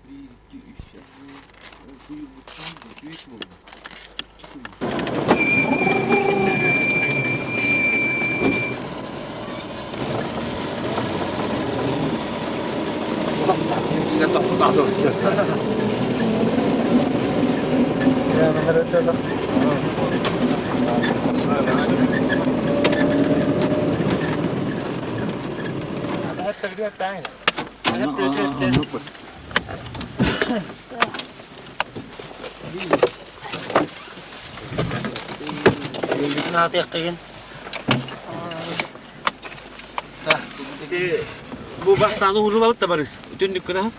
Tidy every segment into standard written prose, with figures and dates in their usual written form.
Биир, икки, үс, үс буолла. Бу бастаан уһуллубут да барыс. Түннүк гына.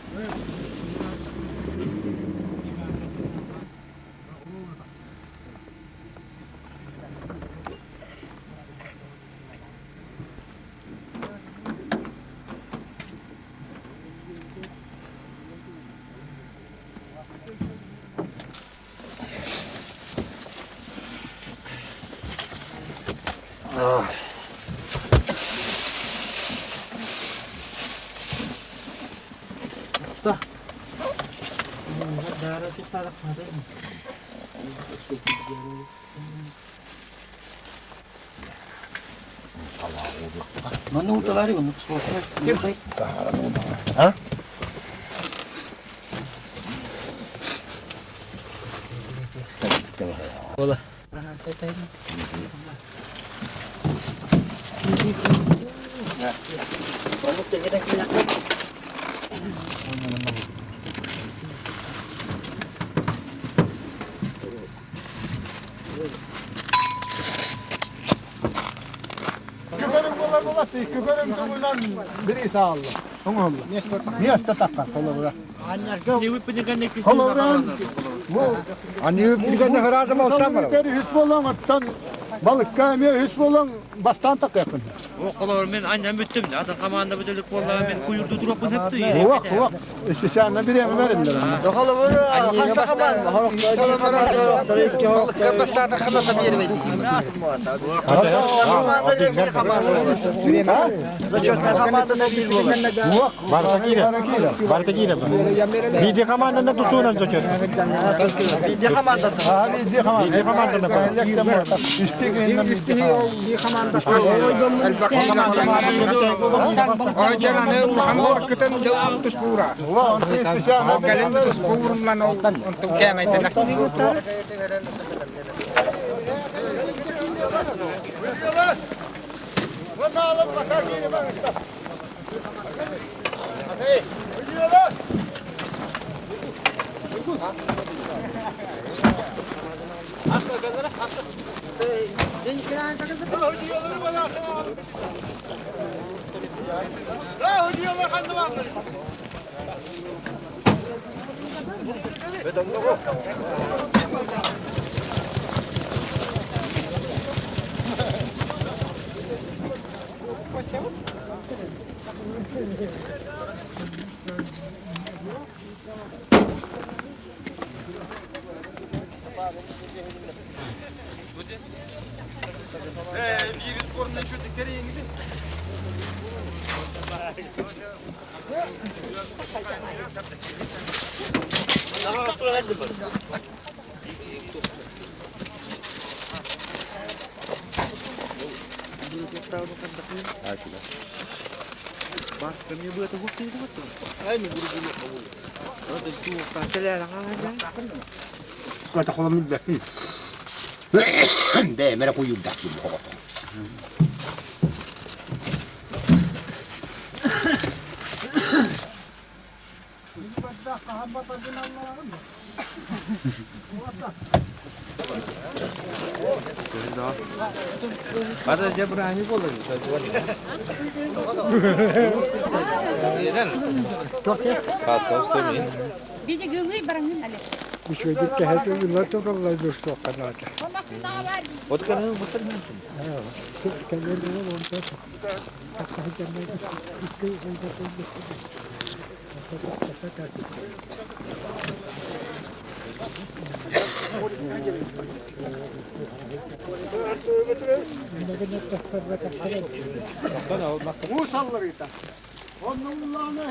Көкөрүҥ буолар буолат, көкөрүҥ туһунан бири саалла. Оҥоһулла. Миэстэ таххар холобура. Холобура бу үс буолан оттон балыкка эмиэ үс буолан бастаан такыахпын. Холобур мен анньан бүттүм. Атын команда бүтөлүк буолла мен куйурду туруохпун хөптү. Уох, уох. Исисяна бириэмэ бериллер. Барыта киирэ. Барыта киирэ. Биирдии команданы тутуунан зачет. Биирдии команда. Бэйэмэрэ куйуурдаах киһи оҕото. Үчүгэйдик кэһэтэ ыла тураллар дуостуохха наада. Муус алларыыта. Онно уллаана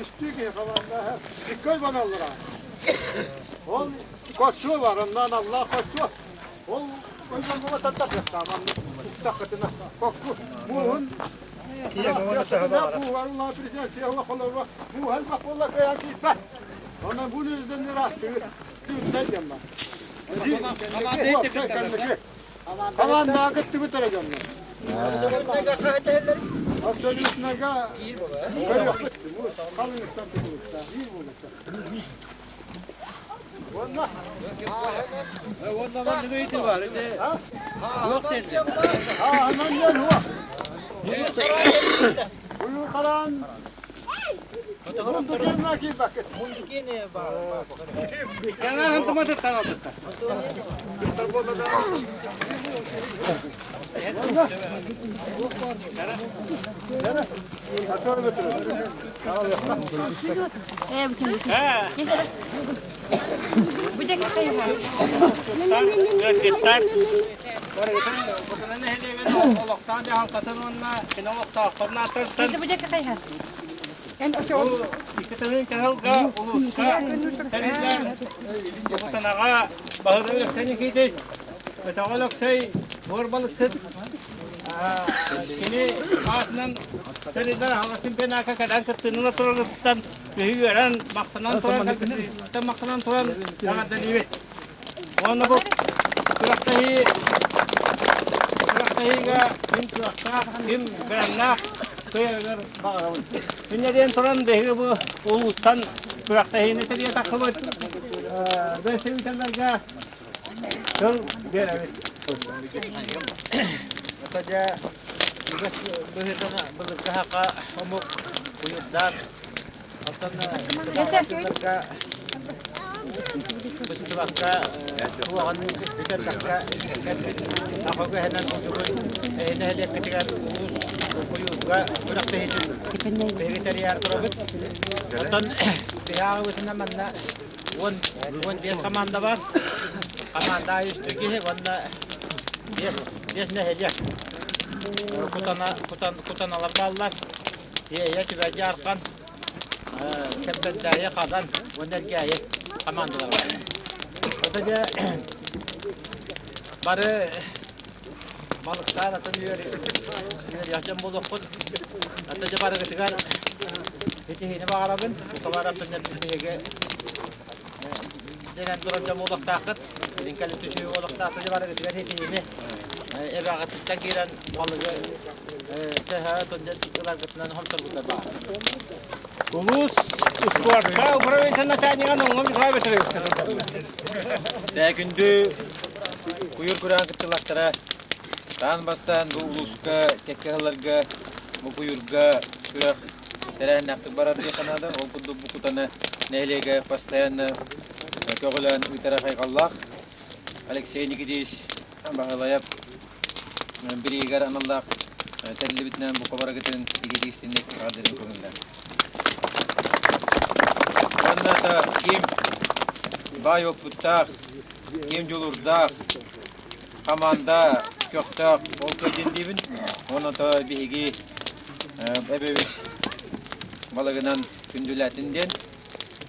истии киһи хамаанда икки баналлара. Ол кочуо бар, оннан Аллах кочуо. Ол ойбоҥҥо таттахыахтаах маннык туттаххытына кокку мууһун Онон бу үлүдэн ыраастыгыт түүннэн диэн бар. Хамаандаҕа кыттыбыт эрэ дьоннор. Абсолютнайга көрүөхпүт. Халыҥыттан тутулуктаах. Биир буолуохтаах. Уонна Уонна маннык ыйытыы баар. Ити туох диэн? Ааһынан диэн уох. Буйур хараан Мундукенна киирбэккит. Олохтоох дьаһалтатын уонна кини олохтоохторун ааттарыттан Икки тыһыынча улууска тэриллэр Кутанаҕа Баһылай Өлөксөй Никитич, Көтөҕө Өлөксөй буор балыксыт кини аатынан тэриллэр аһаҕас чемпионакка кэлэн кыттыыны турарыттан биһиги үөрэн, махтанан туран, махтанан туран эҕэрдэлиибит. Уонна бу күрэхтэһии күрэхтэһиигэ ким кыахтаах, ким бэлэмнээх кыайарыгар баҕарабын. Инньэ диэн туран биһиги бу улуустан күрэхтэһиини тэрийэ тахсыбыт бэрэстэбиитэллэргэ тыл биэрэбит. Это дьэ үгэс быһыытынан былыргы саха омук куйурдаах Оттон быстыбакка туоҕун бүтэрбэккэ кэлбит саха үгэһинэн бүгүн нэһилиэкпитигэр улуус куйуурга күрэхтэһиитин биһиги тэрийэр турабыт. Оттон биһи ааҕыбытынан манна 10 15 команда бар. Команда үстүү киһи уонна биэс нэһилиэк. Кутана кутан кутаналар бааллар. Тиэйэ Түбэдьи Архан, Кэппэндээйи Хадан уонна Элгээйи хамаандалара баар. Ото дьэ бары балыктаан атын үөрүйэх дьон буолуохпут. Ата дьэ барыгытыгар ситиһиини баҕарабын. Бука атын биһиги дэнэн турар дьон буолуохтааххыт. Билин кэлин түсүү буолуохтааххыт дьэ барыгытыгар ситиһиини эбэҕититтэн киирэн балыгы төһө ыларгытынан хомсоргутар баар. Улуус спортка управлениетын начальнига Нонгом Николай Васильевич. Күндү куйур күрэҕин кыттыылаахтара таан бастаан бу улууска кэккэ сылларга бу куйуурга күрэх тэрээһиннээхтик барар диэн санаада. Ол курдук бу Кутана нэһилиэгэ постоянно көҕүлээн ыытара хайҕаллаах. Алексей Никитич Баһылайап бириигэр аналлаах тэриллибитинэн бука барыгытын игитиистинник эҕэрдэлин көҥүллээн. Уонна да ким баай оппуттаах, ким дьулуурдаах, хамаанда көхтөөх ол кыайдын диибин. Уонна то биһиги эбэбит балыгынан күндүлээтин диэн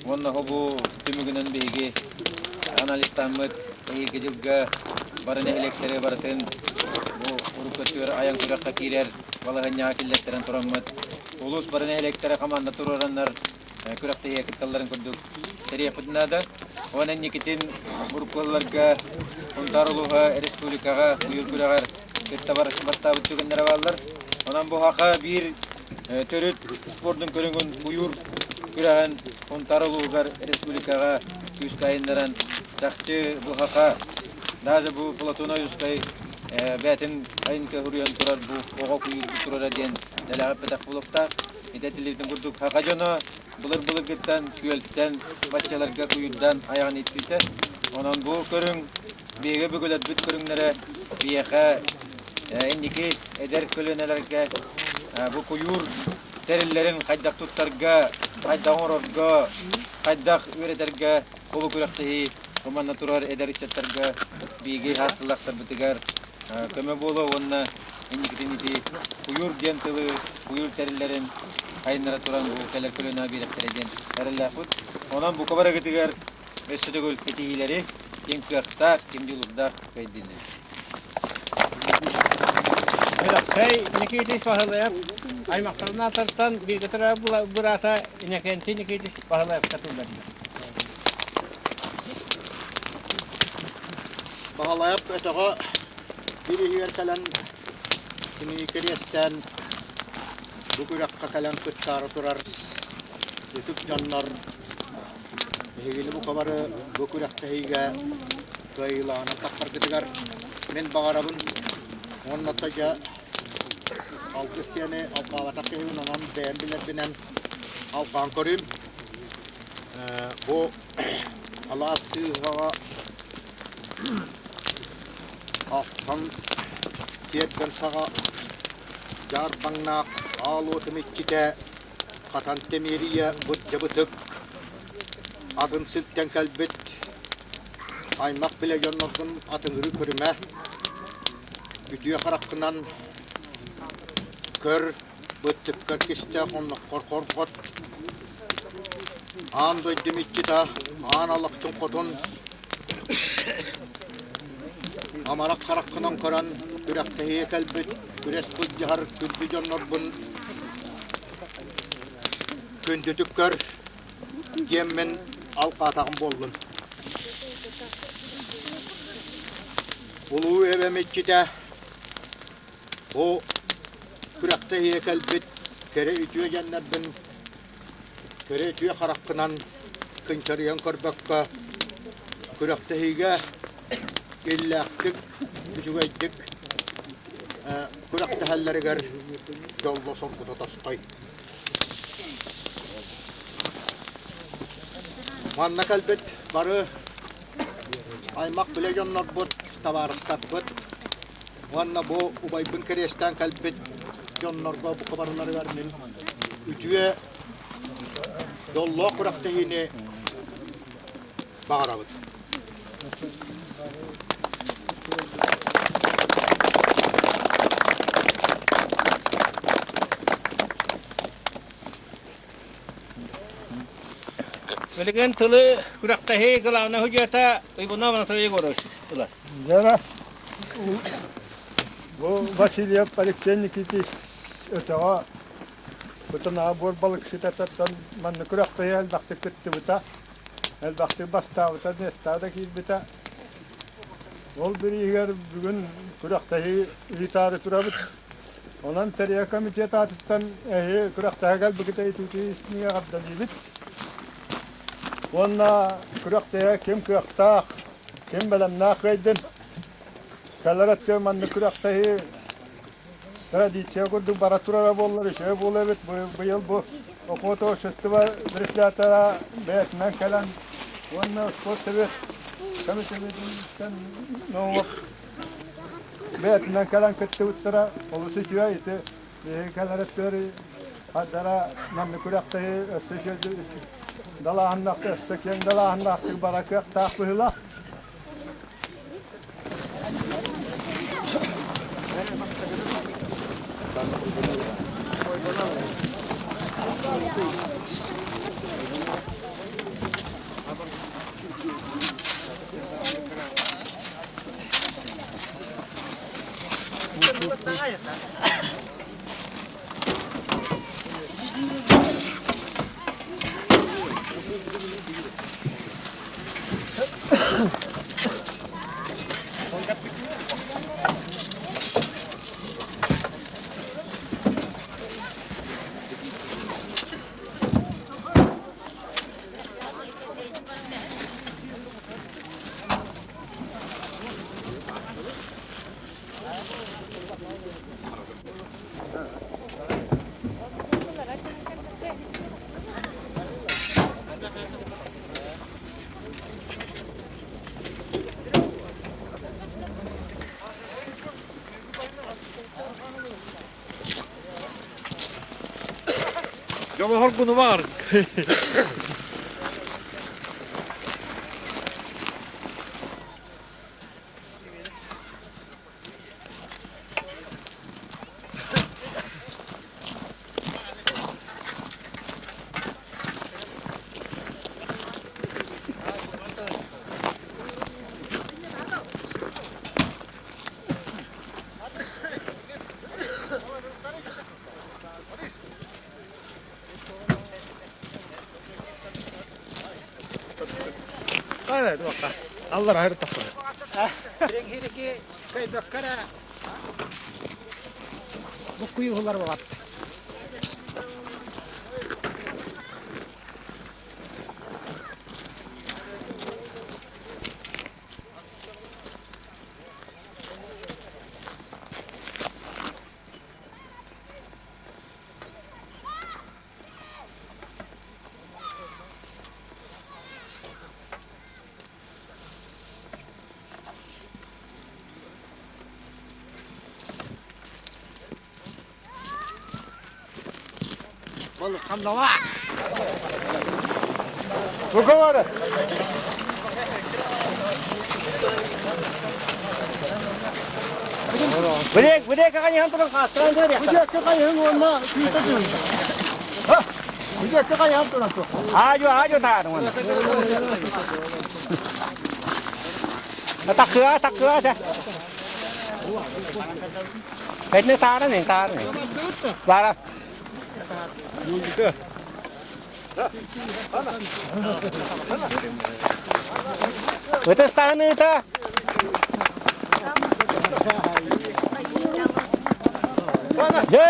Уонна бу түмүгүнэн биһиги анализтааммыт эһиги дьылга бары нэһилиэктэри барытын бу урукку өттүгэр айан күрэххэ киирэр балаһыанньаҕа киллэртэрэн тураммыт улуус бары нэһилиэктэрэ хамаанда туруораннар күрэхтэһиигэ кытталларын курдук тэрийиэхпитин наада. Уонна инникитин урукку сылларга Сунтаар улууһа республикаҕа куйуур күрэҕэр кытта бастаабыт түгэннэрэ бааллар. Онон бу саха биир төрүт спордун көрүҥүн куйуур күрэҕин Сунтаар улууһугар республикаҕа күүскэ айыннаран чахчы бу саха. Даже бу Платон Ойуускай бэйэтин айын көһүрүйэн турар бу оҕо куйуурбут турара диэн дэлэҕэ эппэтэх буолуохтаах. Ити этиллибитин курдук саха дьоно былыр-былыргыттан күөлтэн баччаларга куйуурдаан айаҕын ииппитэ. Онон бу көрүҥ биһиги өбүгэлэрбит көрүҥнэрэ биһиэхэ инники эдэр көлүөнэлэргэ бу куйуур тэриллэрин хайдах туттарга, хайдах оҥорорго, хайдах үөрэтэргэ бу күрэхтэһии бу манна турар эдэр ыччаттарга биһиги хаастылаахтарбытыгар көмө буолуо уонна инникитин ити куйуур диэн тылы, куйуур тэриллэрин хайыннара туран бу кэлэр көлүөнэҕэ биэрэхтэрэ диэн эрэллээхпит. Онон бука барыгытыгар өссө төгүл ситиһиилэри ким кыахтаах, ким дьулуурдаах кыайдыннар. Алексей Никитич Баһылаев аймахтарын аатыттан бииргэ төрөөбүт быраата Иннокентий Никитич Баһылаевка тылланна. Баһылаев өтөҕө биир иһигэр кэлэн кинини кэриэстээн бу күрэххэ кэлэн кыттаары турар ытык дьоннор эһигини бука бары бу күрэхтэһиигэ кыайыылааҕынан тахсаргытыгар мин баҕарабын уонна дьэ алгыс диэни алҕаабатах киһибин онон бэйэм билэрбинэн алҕаан көрүүм. Бу алаас сыыһаҕа Аххан тиэргэн саҕа дьаарбаҥнаах аал уотум иччитэ Хатан Тэмиэрийэ бырдьабытык атын сиртэн кэлбит аймах билэ дьонноргун атыҥырыы көрүмэ, үтүө хараххынан көр, быттыккар кистээх онноххор хорҕот, аан дойдум иччитэ, аан алахчын хотун Амарах хараххынан көрөн күрэхтэһиигэ кэлбит күрэс былдьаһар күндү дьоннорбун күндүтүк көр диэммин алҕаатаҕым буоллун. Улуу эбэм иччитэ бу күрэхтэһиигэ кэлбит кэрэ үтүө дьоннорбун Кэрэ үтүө хараххынан кынчарыйан көрбөккө, күрэхтэһиигэ иллээхтик, үчүгэйдик күрэхтэһэллэригэр дьолло-соргута тосхой. Манна кэлбит бары аймах-билэ дьоннорбут, табаарыстарбыт уонна бу убайбын кэриэстээн кэлбит дьоннорго бука барыларыгар мин үтүө дьоллоох күрэхтэһиини баҕарабыт. Билигин тылы күрэхтэһии главнай судьуйата Уйгунов Анатолий Егорович ылар. Дьэ, бу Васильев Алексей Никитич өтөҕө Бытанаа буор балыксытатыттан манна күрэхтэһии элбэхтик кыттыбыта, элбэхтик бастаабыта, миэстэҕэ да киирбитэ. Ол бирииһигэр бүгүн күрэхтэһии ыытаары турабыт. Онон тэрийэр комитет аатыттан эһиги күрэхтэһэ кэлбиккит итиитии истиҥ эҕэрдэлиибит. Уонна күрэхтэһэ ким кыахтаах, ким бэлэмнээх кыайдын. Кэлэр өттүгэр маннык күрэхтэһии Традиция курдук бара турара буоллар үчүгэй буолуо эбит. Быйыл бу охота общество председателя бэйэтинэн кэлэн уонна спорт совет комитетиттэн бэйэтинэн кэлэн кыттыбыттара олус үчүгэй. Ити биһиги кэлэр өттүгэр хардара маннык күрэхтэһии өссө далааһыннаахтык, өссө киэҥ далааһыннаахтык бара кыахтаах быһыылаах. Дьолоһор гуну бар. Аллар айыр тахсар. Буккуйуһулар болат. Бука бары. Билек, билек аҕайыһан туран хаастыран көрүөххэ. Бүдүөккэ хайыһын уонна күүтэ түһүн. Бүдүөккэ хайыһан туран туох. Аажу, аажу таарын уонна. Таккыа, таккыа сэ. Кэтне таарын ин, таарын ин. Бара. Ытыс таһыныыта. Дьэ!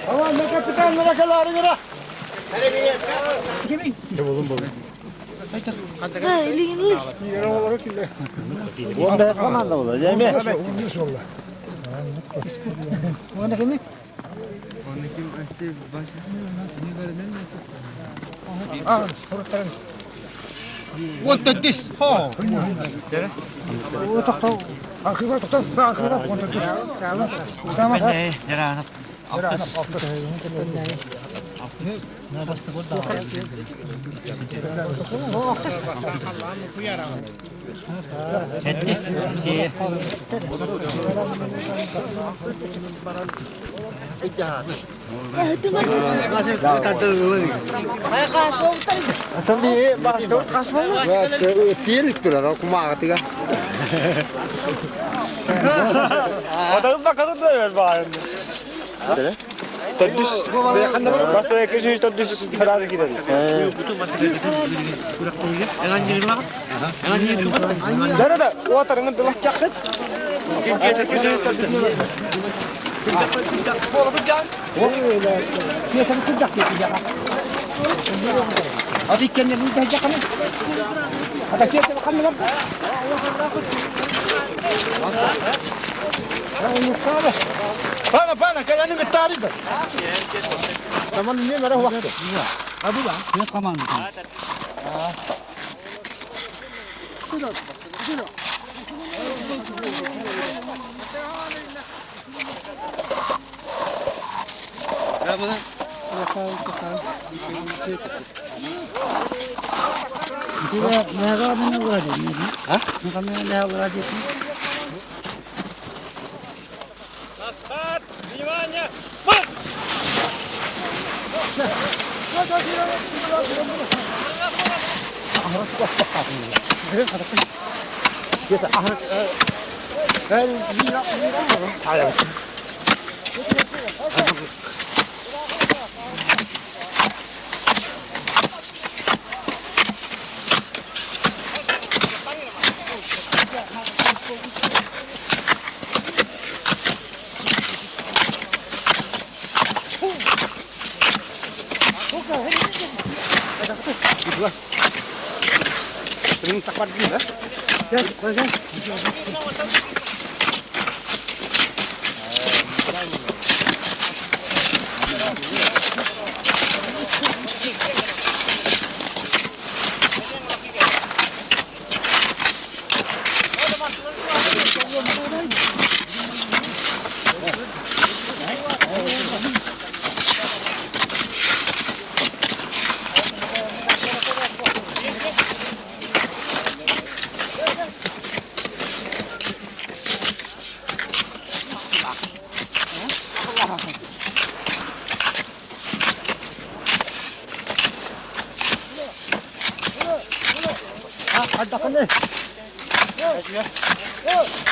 Tamam ne kapitanlara kadar göre. Команда була, дьэ Тиэлик турар, кумааҕытыга. Отагыз бакады да бер баарын. Төрдүс. Баста 200 төрдүс разы кидер. Да да, отарыңын дылак якыт. Пана, пана, кэлэнин кыттаарыйда. Tamam niye mere vakti. Старт! Внимание! Марш!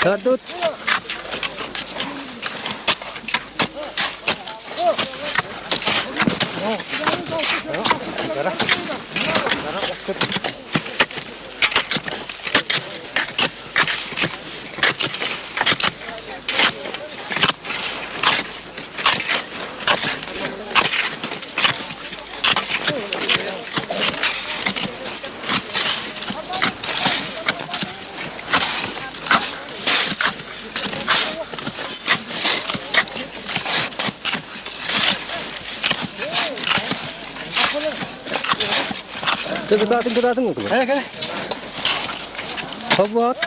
Төрдүт. Кытаатын кытаатын кытаатын. Хабаат.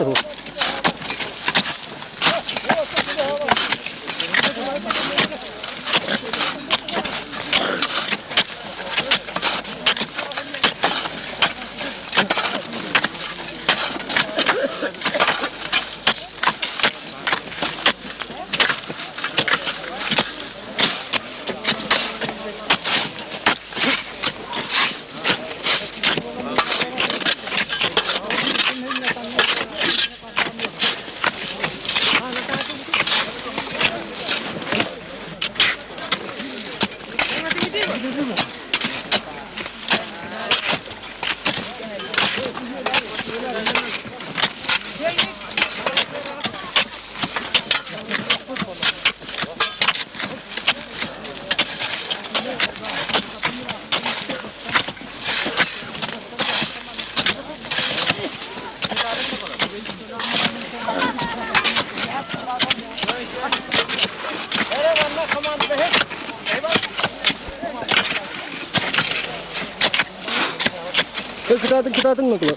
Кытаатын кытаатын кытаатын.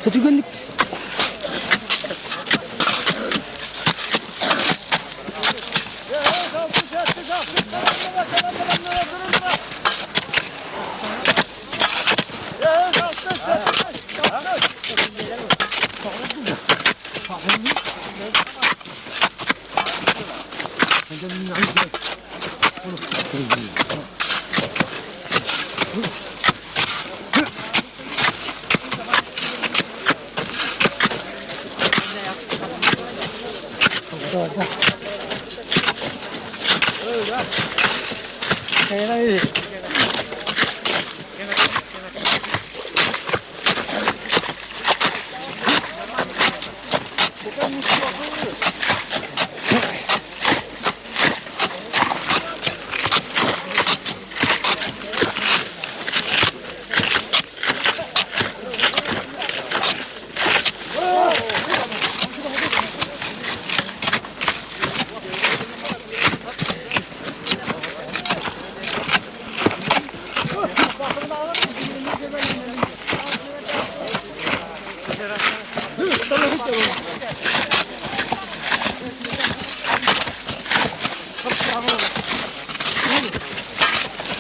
Түргэнник.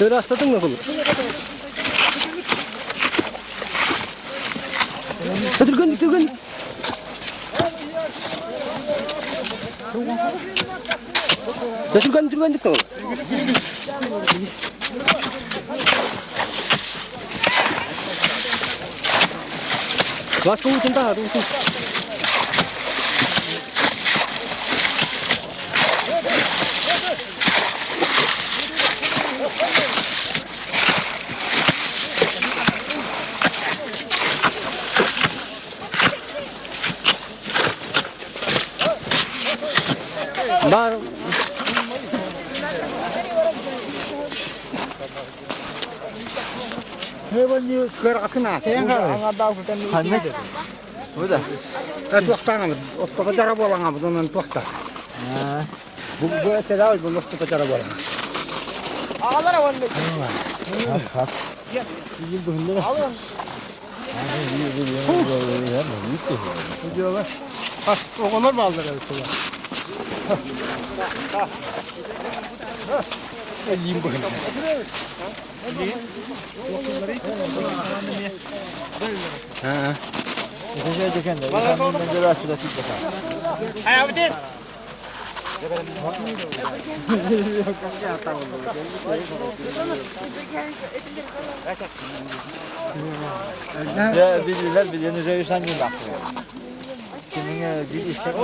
Ырастадың ба бұл? Түргенdik, түргенdik. Түргенdik, түргенdik бұл. Басқа ұтын да, ұтын. Бар. Ханнык? Бу да. Туохтаан оттоко дьара буолаҥа бу туохта. Бу бу этэлээ бу оттоко дьара буолаҥа. Аҕалара уонна Оҕолор бааллар эбит тула. Илиим быһынна. Хайабытын! Bilirler bileni revişen gibi bakıyor. Kimin bir işte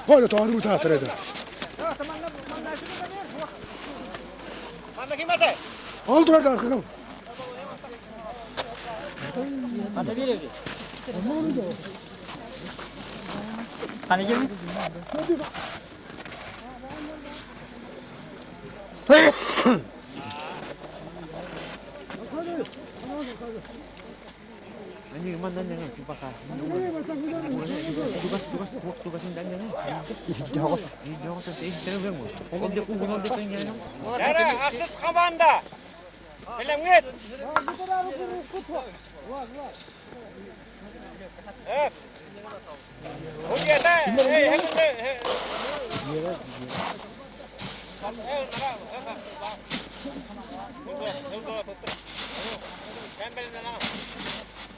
Böyle doğru bu tarafta Oldular da arkadan. Yara, ахсыс команда! Бэлэмҥит!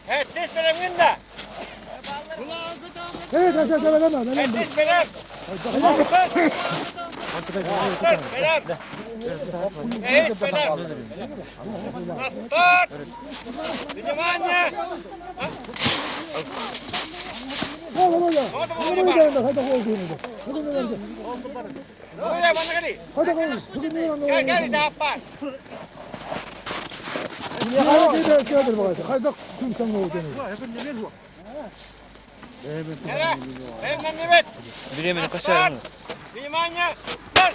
Һэттис бэлэмҥин да? Evet, evet, evet, evet, evet. Һэттис бэлэм! Алтыс бэлэм! Бэһис бэлэм! На старт! Внимание! Кэл, кэл, запас! Времени касаемо. Внимание! Старт!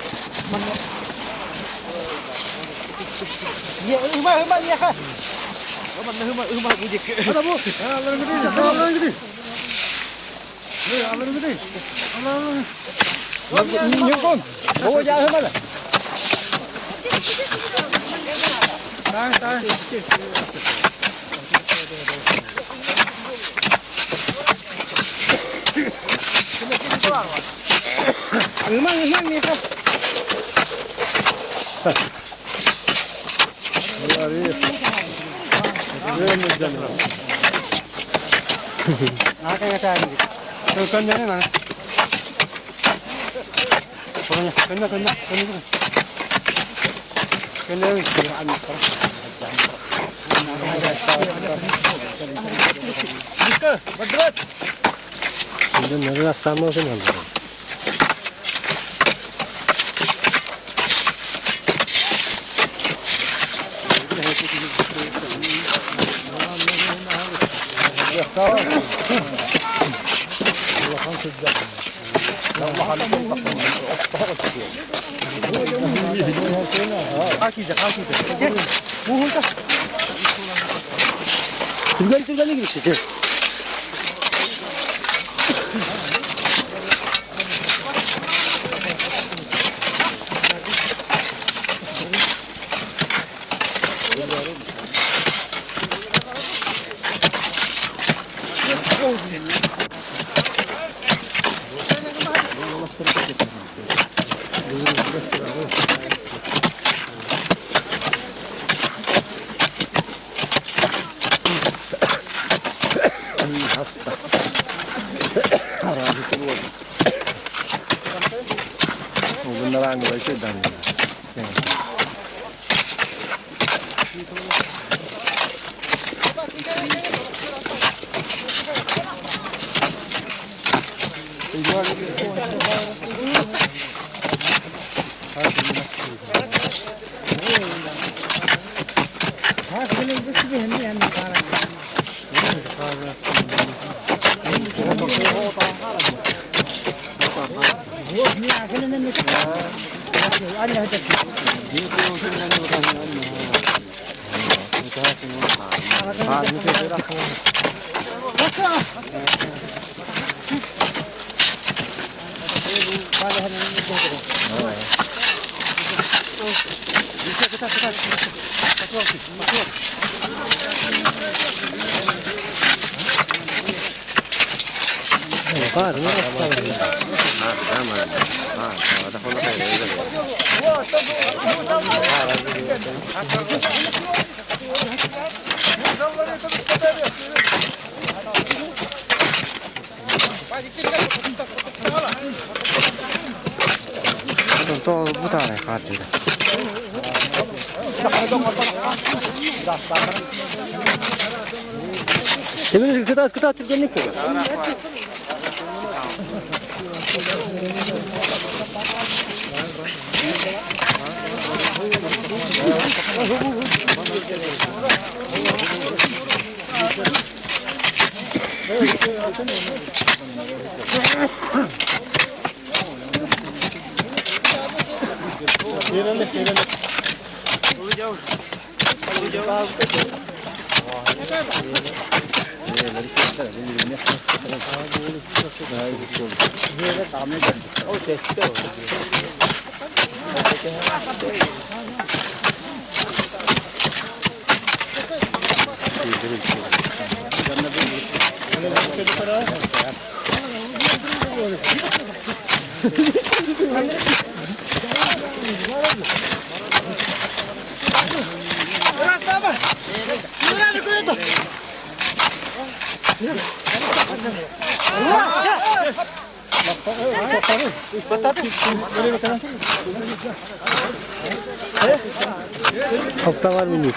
Халтаҕар минут.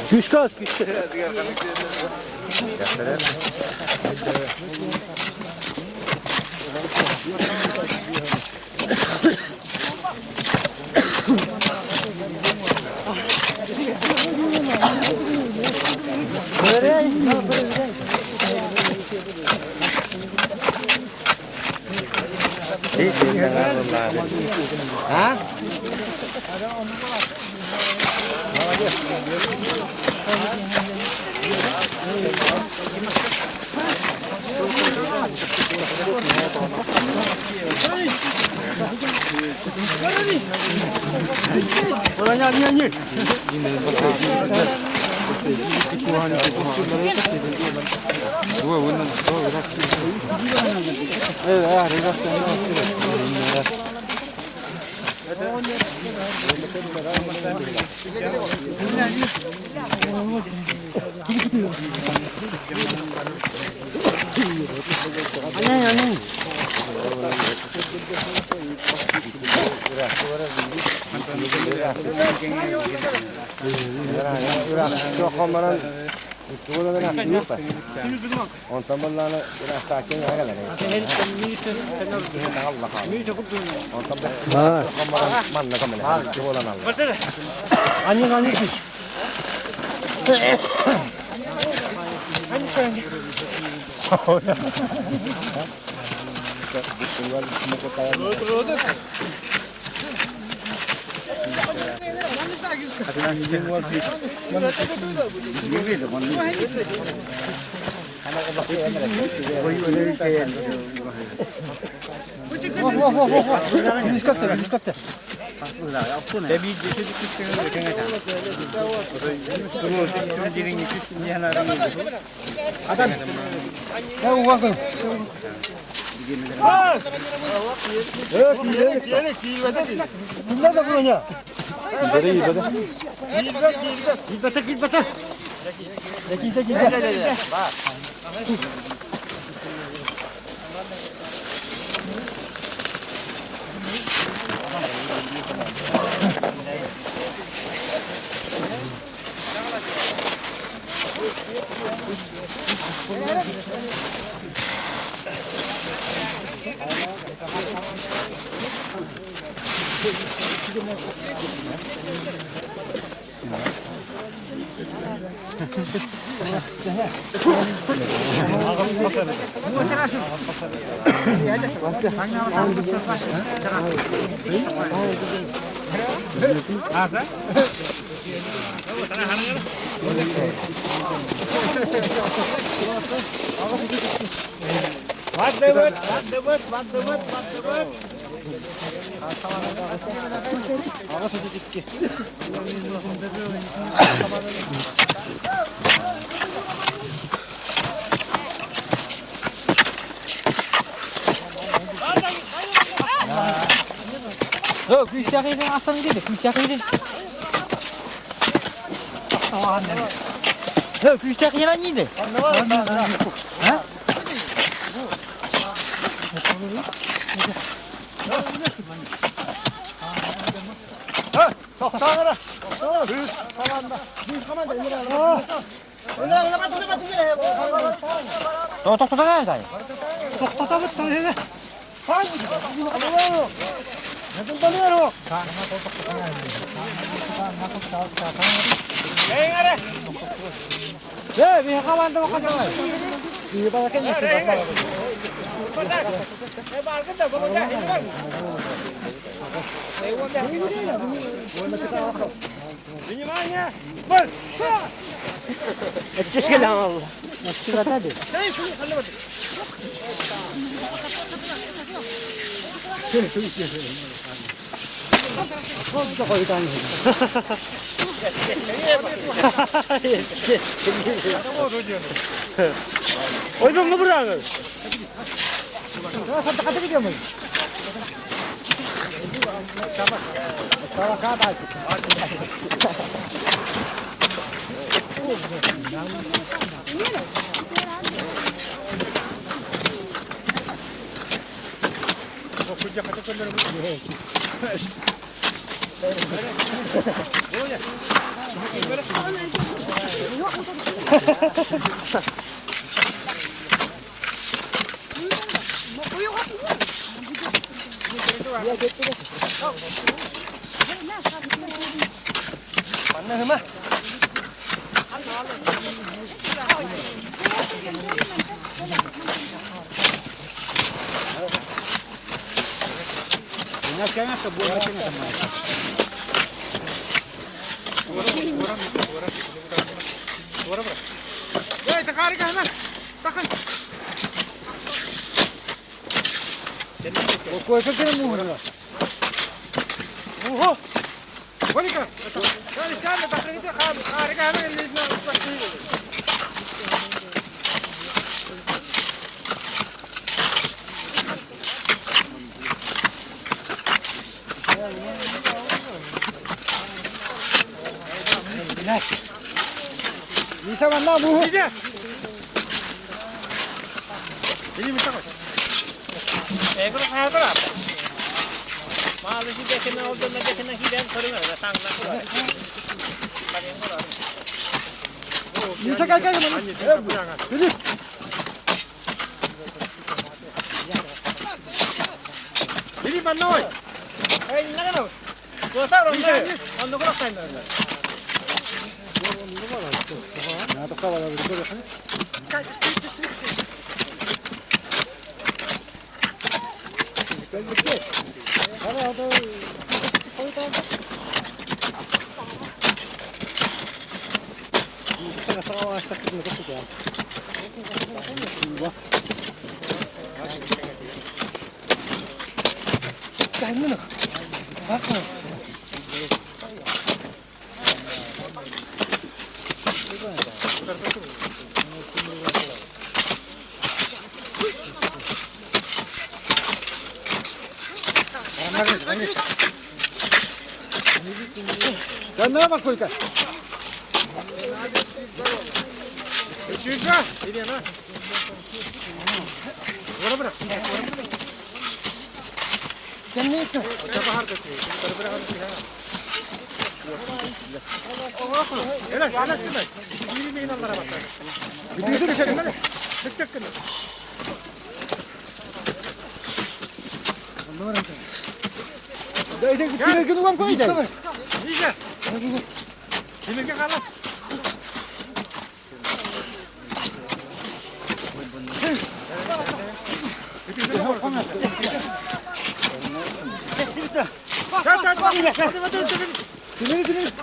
Күүскэ ас күүскэ. Бардыбыт, бардыбыт, бардыбыт, бардыбыт. Внимание! Марш! Тимиргин уган кой да. Тимирге калат. Тимир тимир.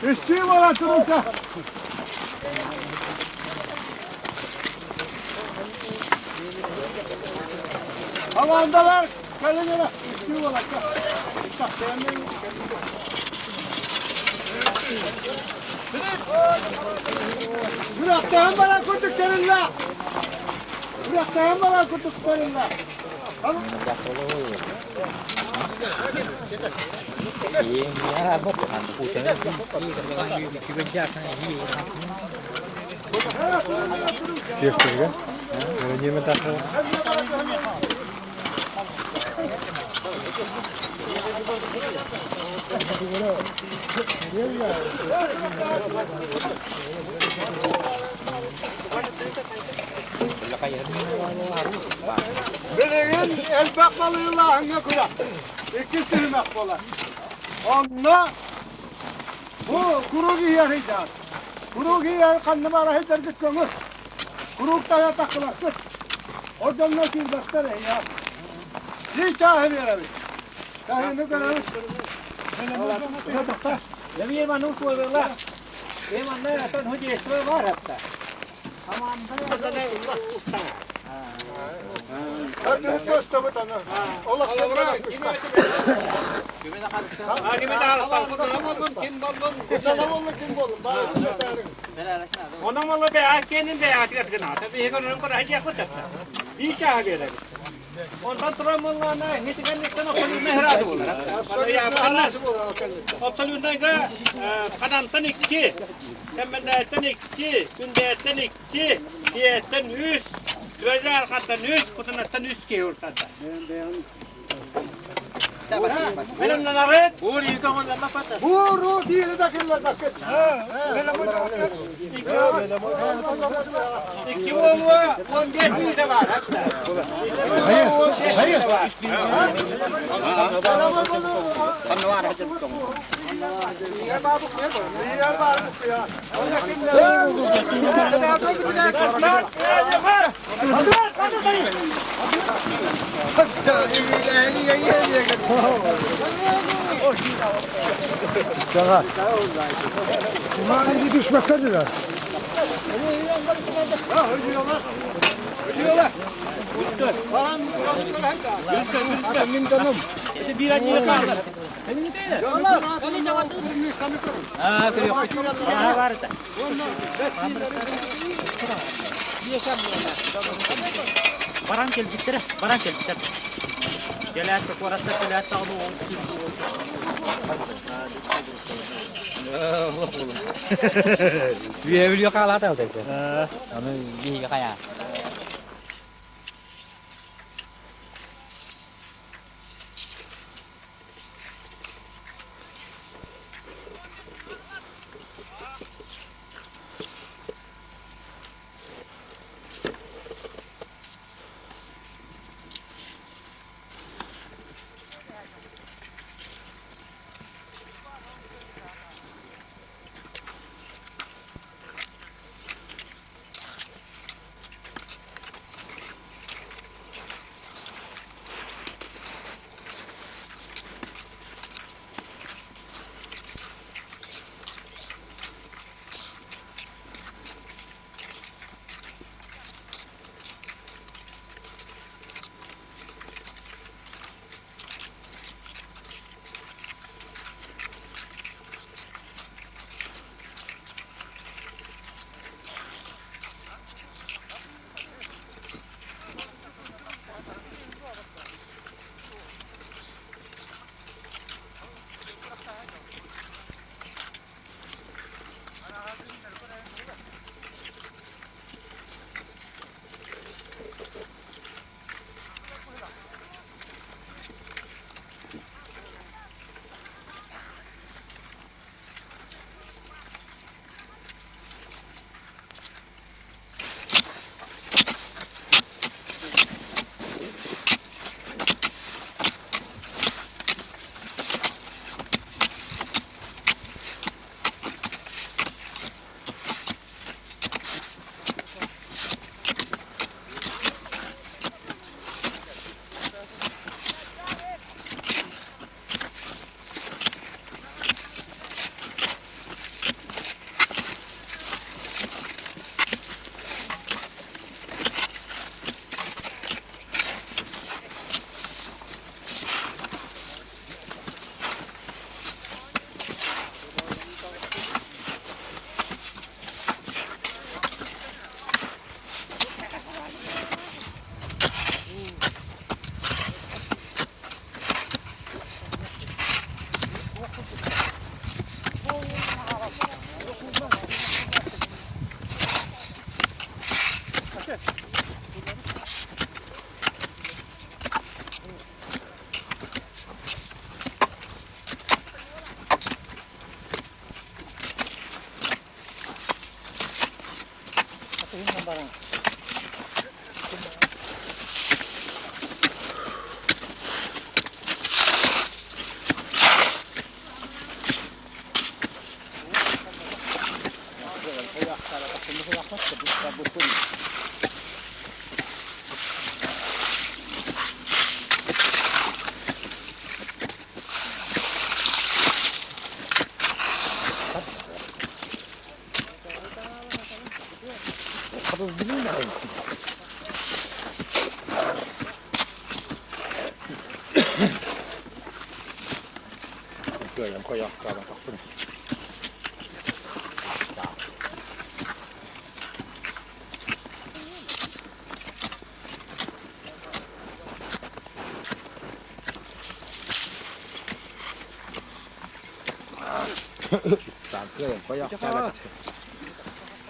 Үстүү буола туруута. Командалар кэлин эрэ үстүү буолакка. Күрэхтэһэн баран курдук тэриллэ. Күрэхтэһэн баран курдук тэриллэ. Билигин элбэх балыылааһыҥҥа күрэх. Иккис түһүмэх буолар. Онно бу куруук иһэр ыйдаах. Куруук иһэр ханна баара сылдьаргыт көҥүл. Куруук тайа тахсыбаккыт. Ол дьонно киирбэттэр эһиэхэ. Биир чааһы биэрэбит. Чааһыны көрөбүт. Онтон туран буоллаҕына, итигэнниттэн абсолютнай ыраады буолар. Абсолютнайга Ханантан икки, Кэмбэндээттэн икки, Күндээттэн икки, Тиэттэн үс, Түөзэ Архаттан үс, Кутунаттан үс киһи уртарда. Бэлэмнэнэҕит? Бууру биири да киллэрбэккит. Икки буолуо, 15 мүнүүтэ баар. Hayır. Баран кэлбиттэрэ, баран кэлбиттэр. Кэлээт куораттар кэлээт даҕаны ол Үөбүлүө хаалаата ол Аны биһиги хайаа.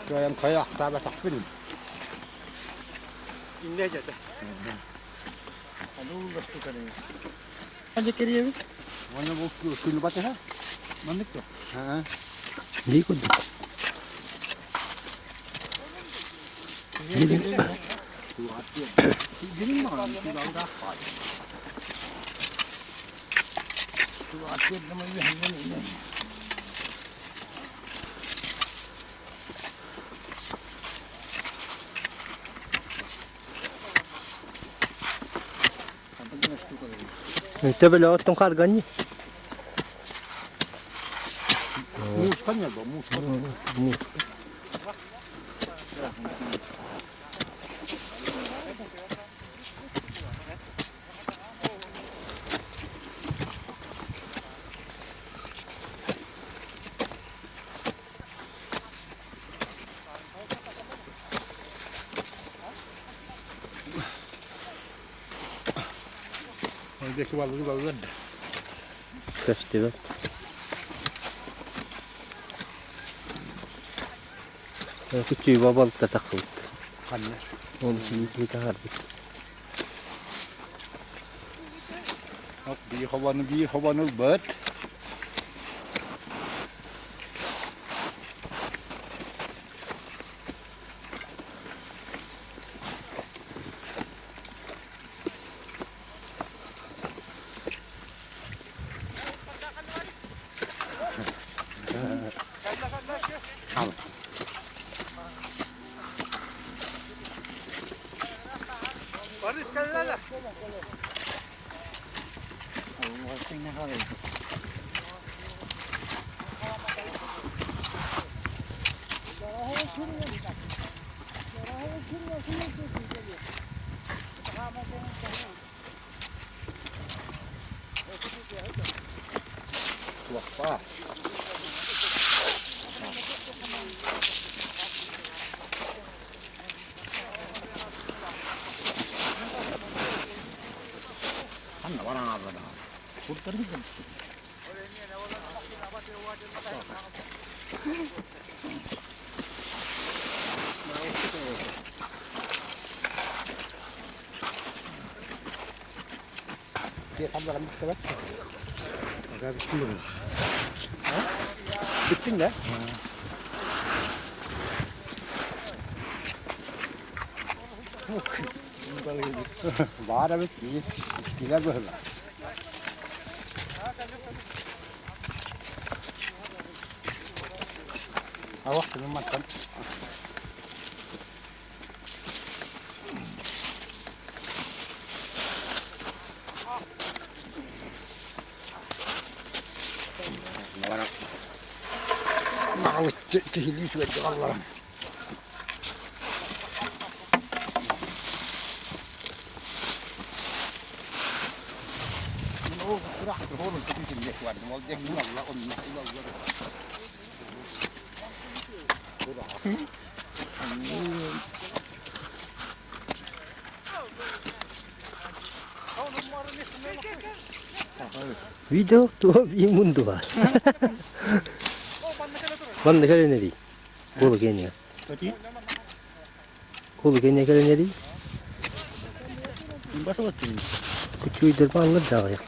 Кыайан хайаахтаабатахпын. Иннэ дьэтэ. Аны кэриэбит. Уонна бу күнү батыһа. Маннык да. Дии курдук. Төбөлөҕүттэн харганньы. Муустан ньылба, муустан. Диэки балыгы балыгын да. Көстүбэт. Күччүйбэ балыкта тахсыбыт. Ханна? Ол киһи таһаарбыт. Биир хобону биир хобону ылбыт. Туохпа. Ханна баран аалла Bitti mi? Баар эбит, истилэр быһыылаах. Алах мантан. Киһилии үчүгэйдик алларан. Видео туох мунду баар. Манна кэлэн эрий. Куолу киэнигэ. Куолу киэнигэ кэлэн эрий. Күчүүйдэр бааллар да аҕыйах.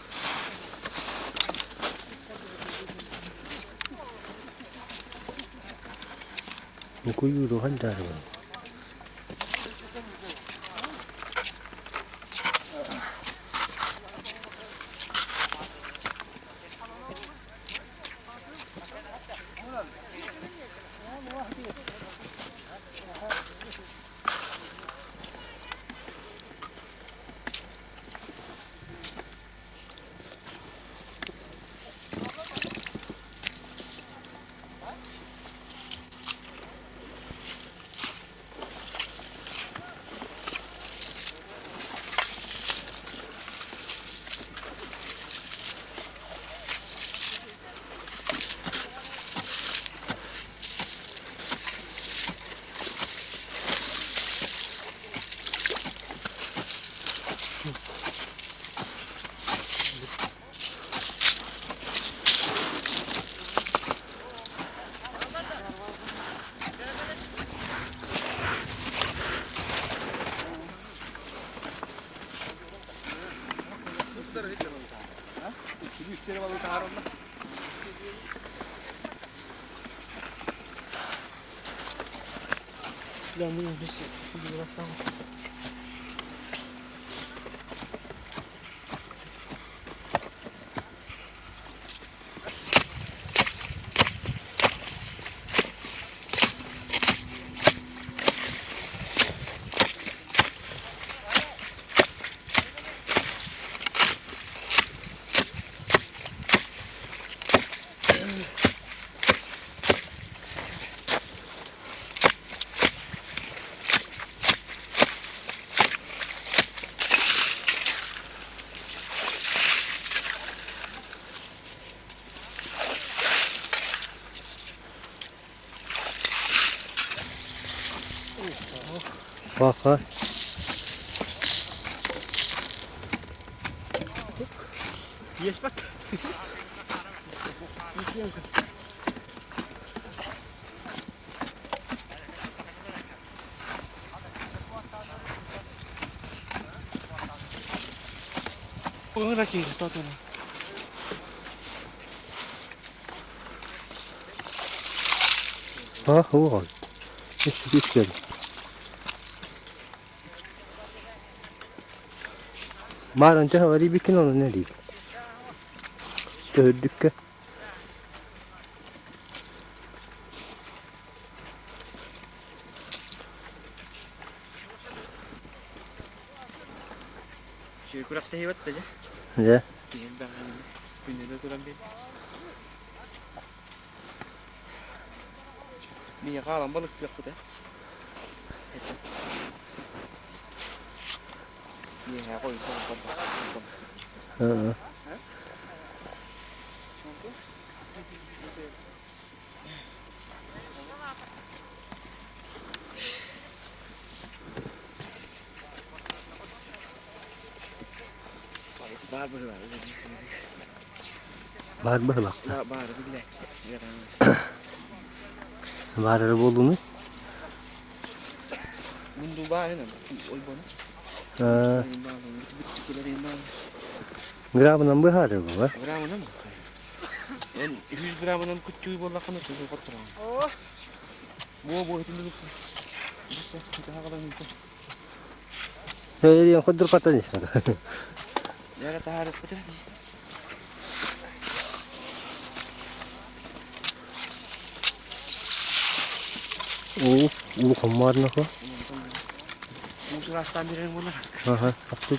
Куйуурухан даарыбын. Баха. Ах, уол. Үс Мааран төһө арыйбыккын онон эрий. Төһөрдүккэ. Күрэхтэһиибэт да дьэ. Дьэ. Киһи элбэх күнү туран биэр. Миэхэ хаалан балыктыахпыт ээ. Миэхэ Баар быһылаах. Баар эрэ буоллунуй? Грамынан быһаарыы буолар. Грамынан 100 грамынан куччуй буоллаххына чугу хотторон. Буо буо Эриэн ходур хатан истэ. Яра таһаарыппыта. Уу, уу хаммаарнаха. Муус ыраастаан биэрэн буолар. Аха, ахты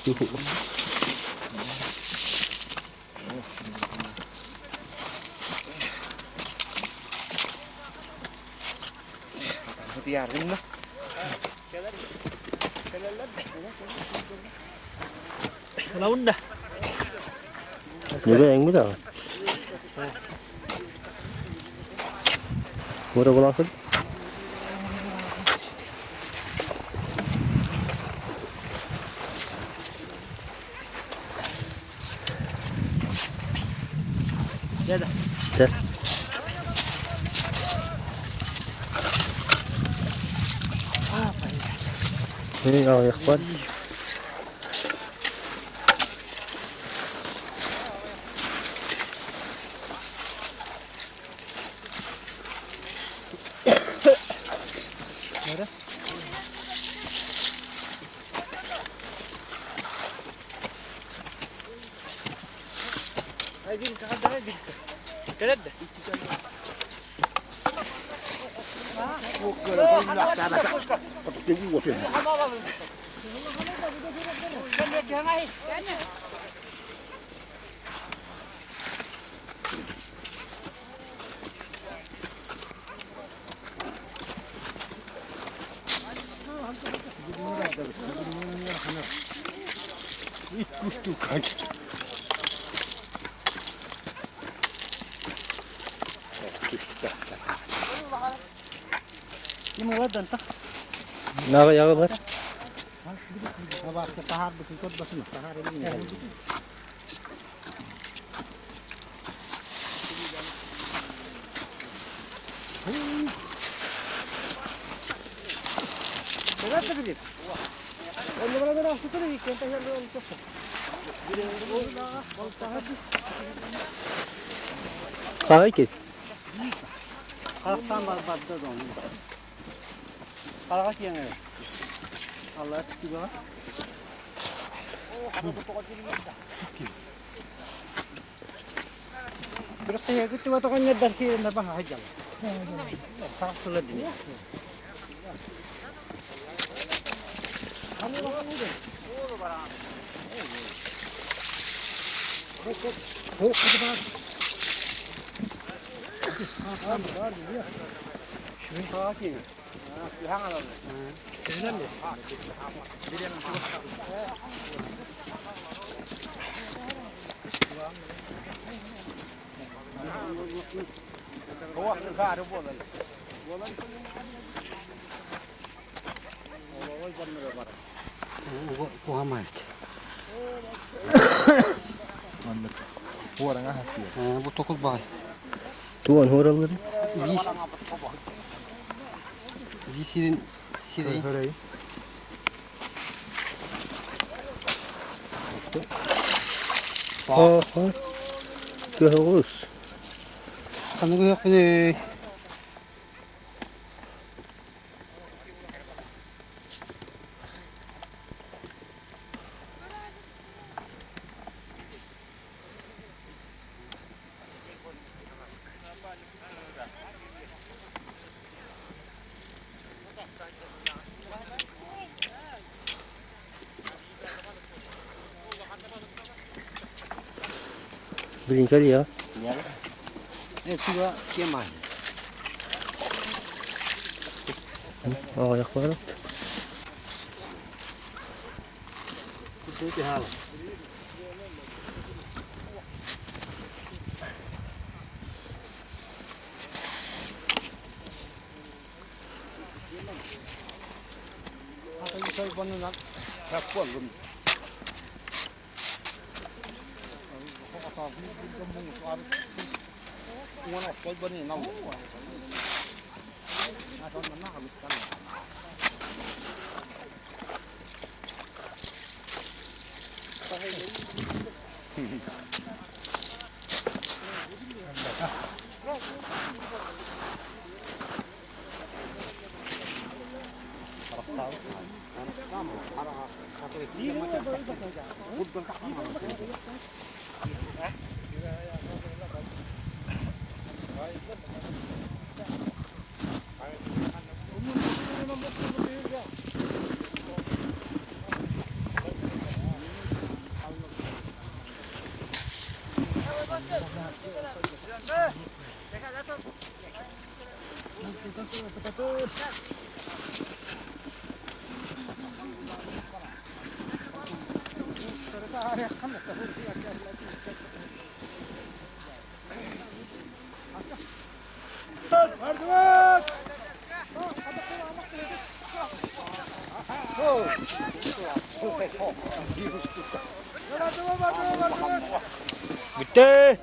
Yardım Nereye engmi de? Bura bulasın. Gel. Ne ayak var? Naga yağı var. Kahve kes. Хараҕа киэҥ эбит. Аллара түгэҕэ. Күрэхтэһиэкит туга тоҕонньордор киирэннэр баһа сылдьаллар. Саҕастылар дии. Куһамайт. Бу токул баҕай. Туон хуораллар. Вис. Висирин сирин. Кыһылыс. Ханнык үһүөхпүнүй? Билин кэлиэ. Туга кемай. Аҕыйах барат. Бүттэ!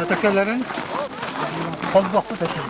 Атакаларын холбохпут этим.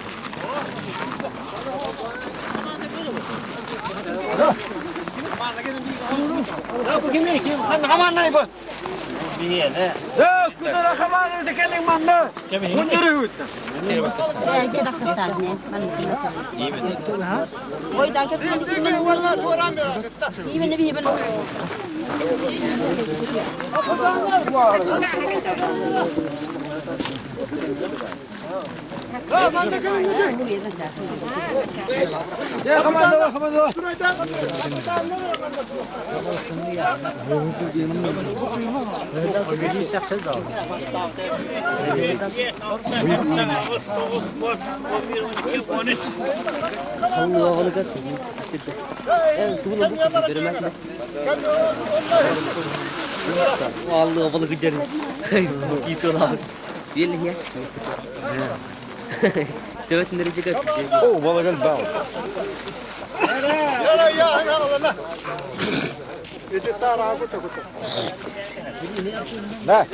Да.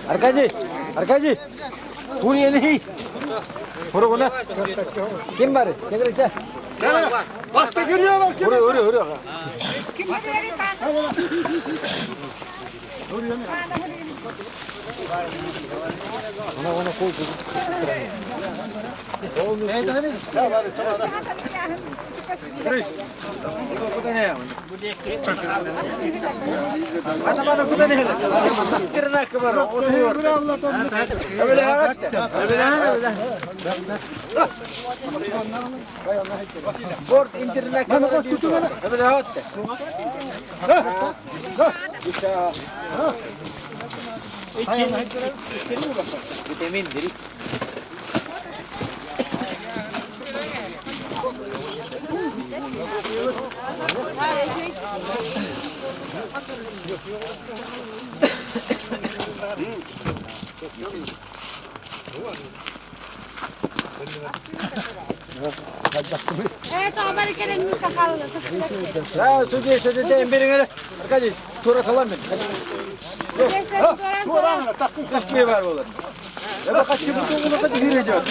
Аркадий, Аркадий, туни Хуругуна. Ким бар? Кегрете. Баста giriyor var. Huru huru huru. Да, судья, судья, беріңер. Аркадий, тура салам мен. Кашпай бар олар. Я хочу буду, но хочу идет.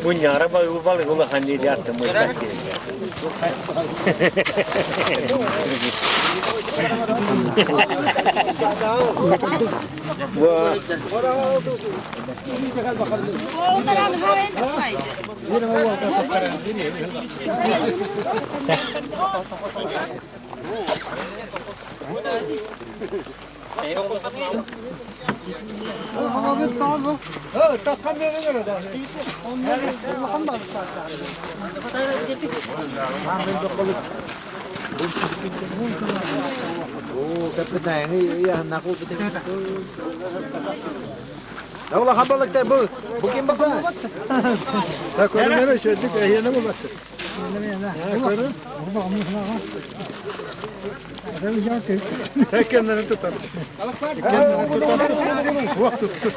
Bunlara balık ulahan diye attım. Улахан балыктар бу бу ким бу? Та көрүнэр үчүгдүк эһиэнэ буласыр. Көрүн. Теккеннерин тутар. Уох туттут.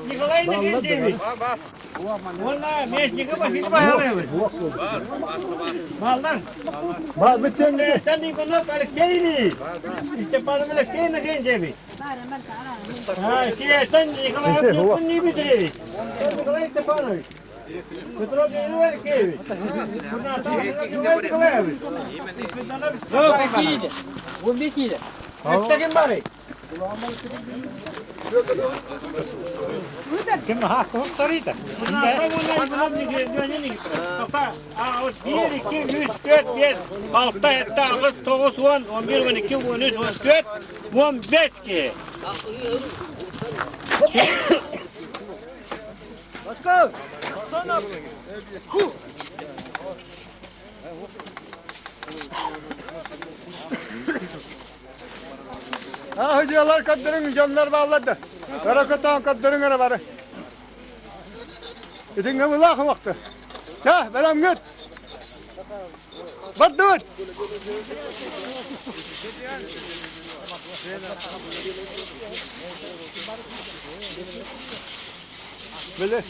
Николай Иннокентьевич. Уонна Местников Василий Михайлович. Баллар. Никонов Алексей Ильич. Степанов Алексей Иннокентьевич. Сиэтэн Николай Дмитриевич. Николай Степанович. Петров Илья Алексеевич. Николай Николаевич. Ким барый? 1, 2, 3, 4, 5, 6, 7, 8, 9, 10, 11, 12, 13, 14, 15 ki. Аһыдьыалар көрдөрүҥ, дьоннор бааллар да. Өрө көтөөн көрдөрүҥ эрэ бары. Итингэ былаах уохта. Чэ, бэлэмҥит. Бардыбыт! Били.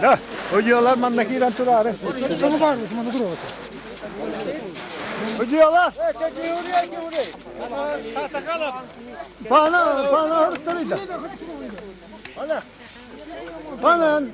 Да, удьуолар манна киирэн тураары. Удьуолар! Пана, пана ырыттарыйда. Панан!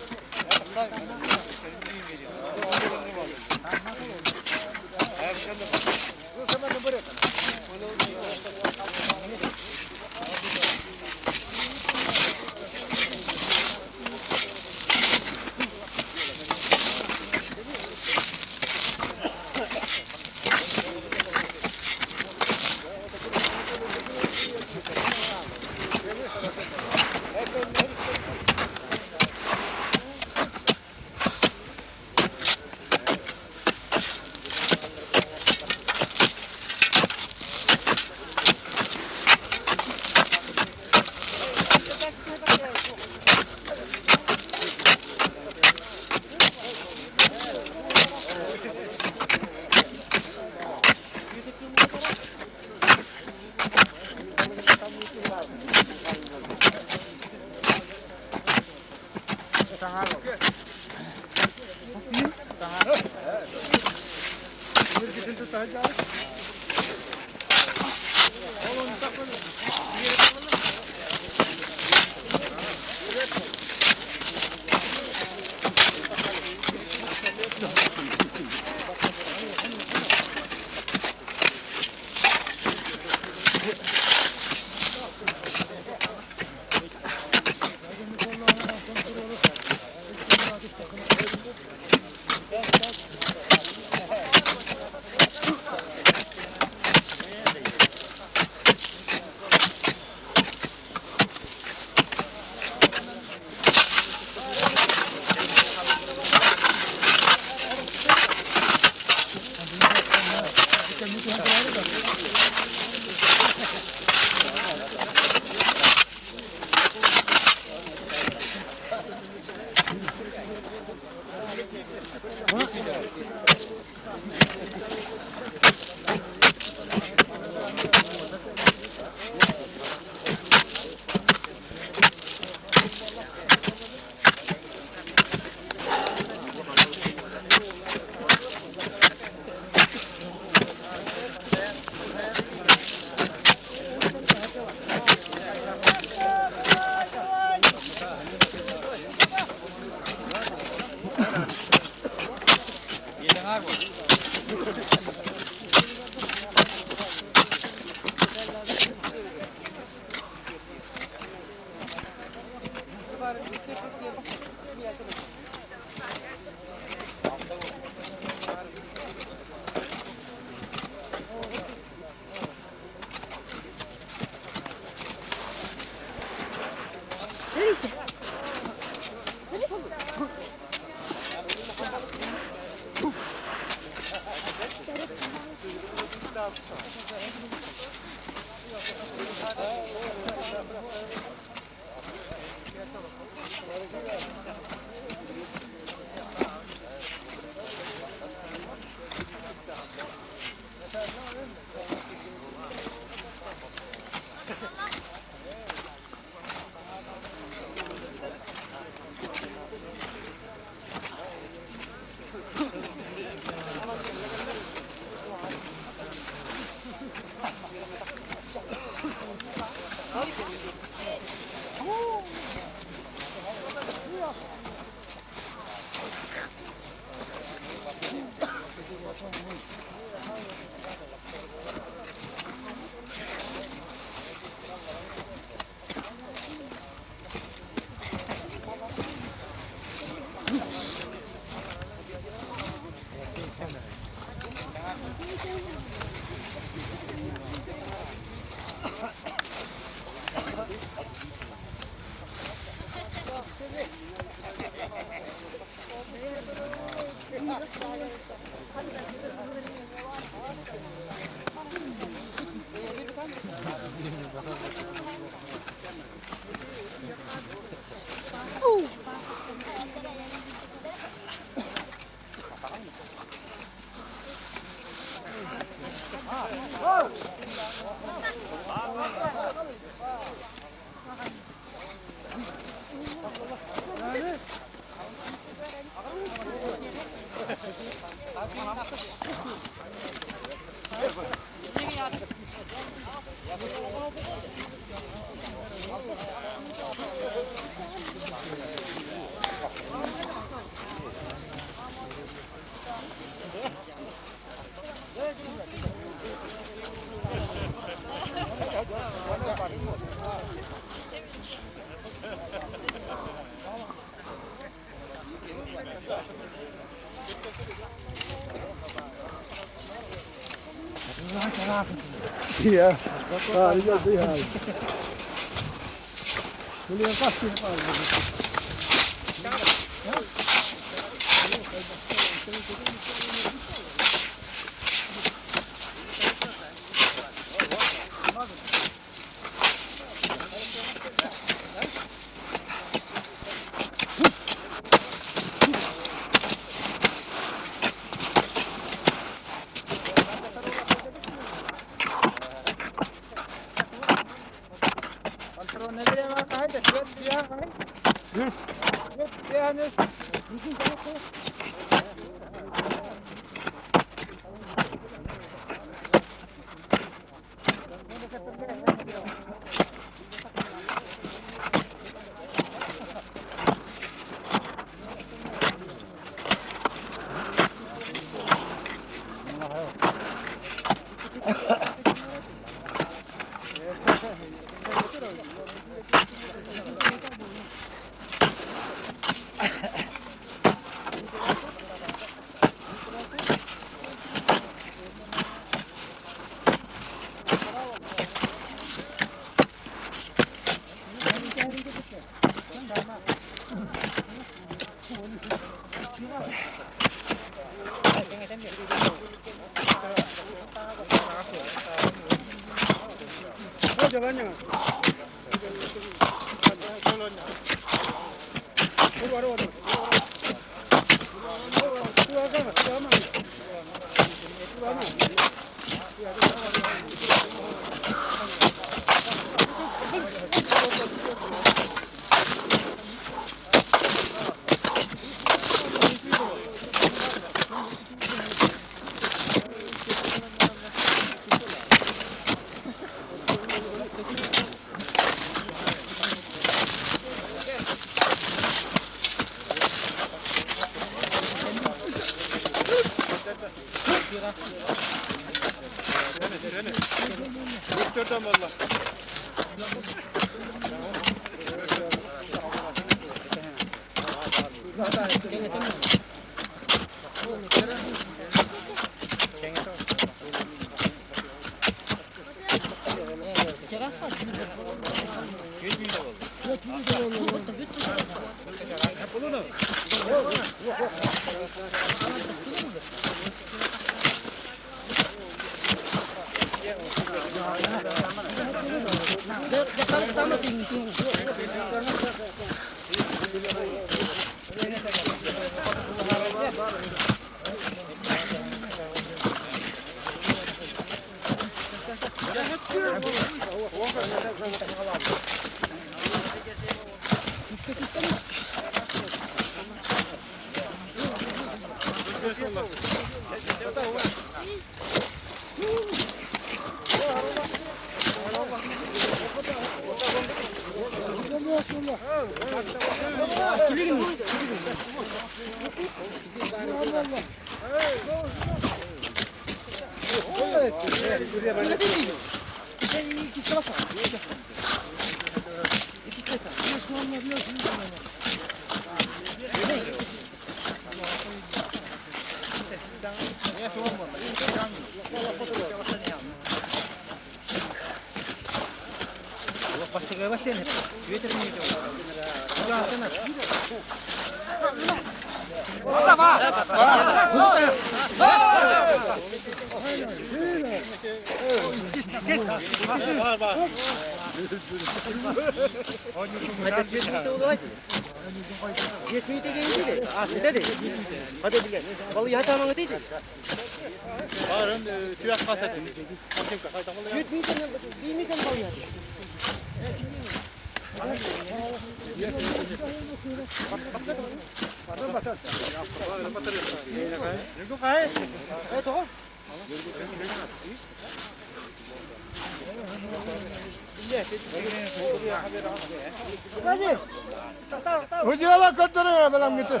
Удьуола көрдөрүө бэлэмҥитин.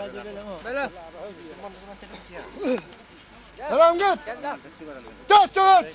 Бэлэмҥит! Төттүгүт!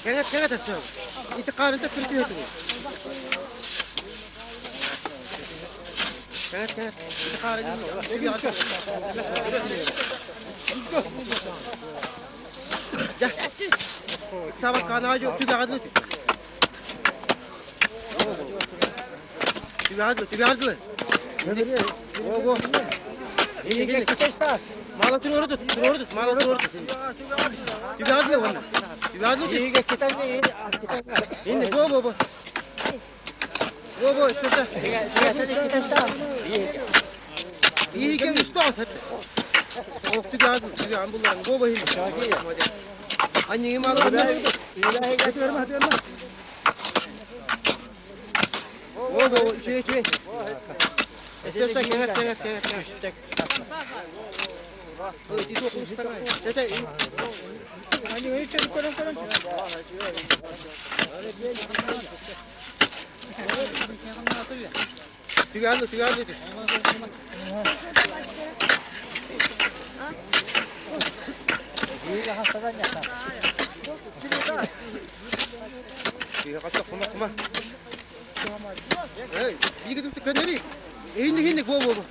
Кэҥэт, кэҥэт өссө. Ити хаарын төттөрү түһэ тугу. Кэҥэт, кэҥэт. Ити хаарын Дьэ. Ыксаабакка анаҕа түгэҕэ дылы түс. Түгэҕэ дылы, түгэҕэ дылы. Ого. Мало туруору тут, туруору тут, мало туруору тут. Түгэҕэ дылы уонна. Түгэҕэ дылы түс. Инни, бо, бо, бо. Бо, бо, сыта. Биһиги үстөҕө сеп. Ох түгэҕэ дылы, түгэҕин булларан. Бо, бо, хин. Анньыгы мало О, бо, үчүгэй, үчүгэй. Эстесса, кэҥэт, кэҥэт, кэҥэт, кэҥэт. Түгәлі, түгәлі түс. Кума, кума. Эй, биги түптү көннөри. Эйинник, инник, бо, бо, бо.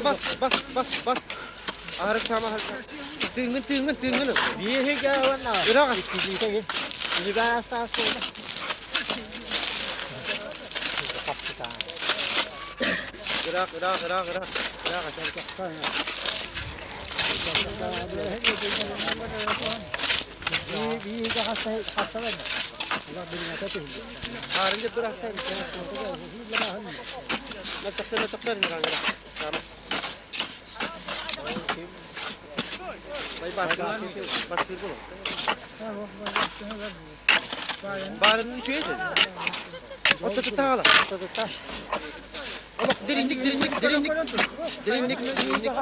Бас, бас, бас, бас. Арык сама тыыҥҥын, тыыҥҥын, тыыҥҥын. Ыраҕа. Ыраах, ыраах, ыраах, ыраах. Ыраах, Хаарынча бырахтан. Мөлтөхтөр, мөлтөхтөр, Баарын үчүгэй Отто туттаҕала. Олох дириҥник, дириҥник, дириҥник, дириҥник, дириҥник. Дириҥник, дириҥник.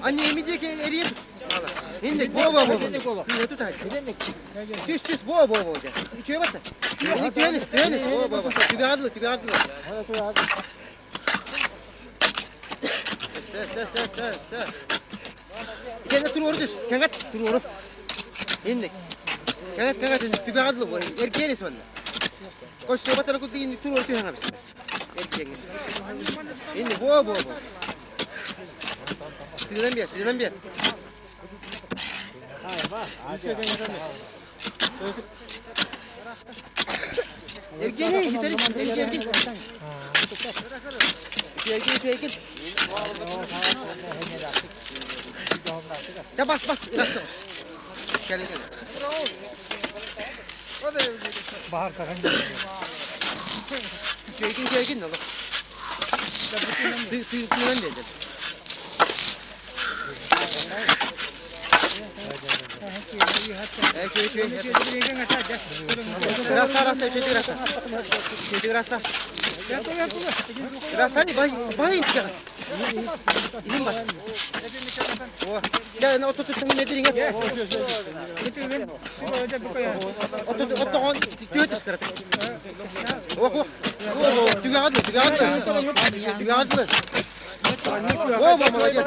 Анне эмидиэки эрийэ Инник бо бо бо. Түс түс бо бо бо. Үчүгэй батта. Инник түһэнис түһэнис бо бо бо. Түгэҕэ түгэҕэ Сэ сэ сэ сэ сэ. Кэнэ туруору түс. Кэҥэт туруору. Инник. Кэҥэт кэҥэт түгэҕэ дылы бо. Эргиэнис манна. Костюма курдук инник туруору түһэҥ эбит. Эргиэҥҥин. Инник бо бо бо. Тыынан биэр, тыынан биэр. Евгений, хитери, Евгений. Үчүгэй, үчүгэй. Да бас, бас, ырастың. Кэлин, кэлин. Үчүгэй, үчүгэй, олох. Тыынан биэрдим. О, молодец!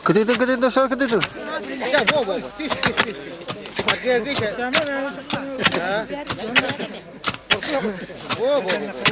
Кытыытын кытыытын сол кытыытын. Во, во, во. Түс, түс, түс, түс. Во, во, во.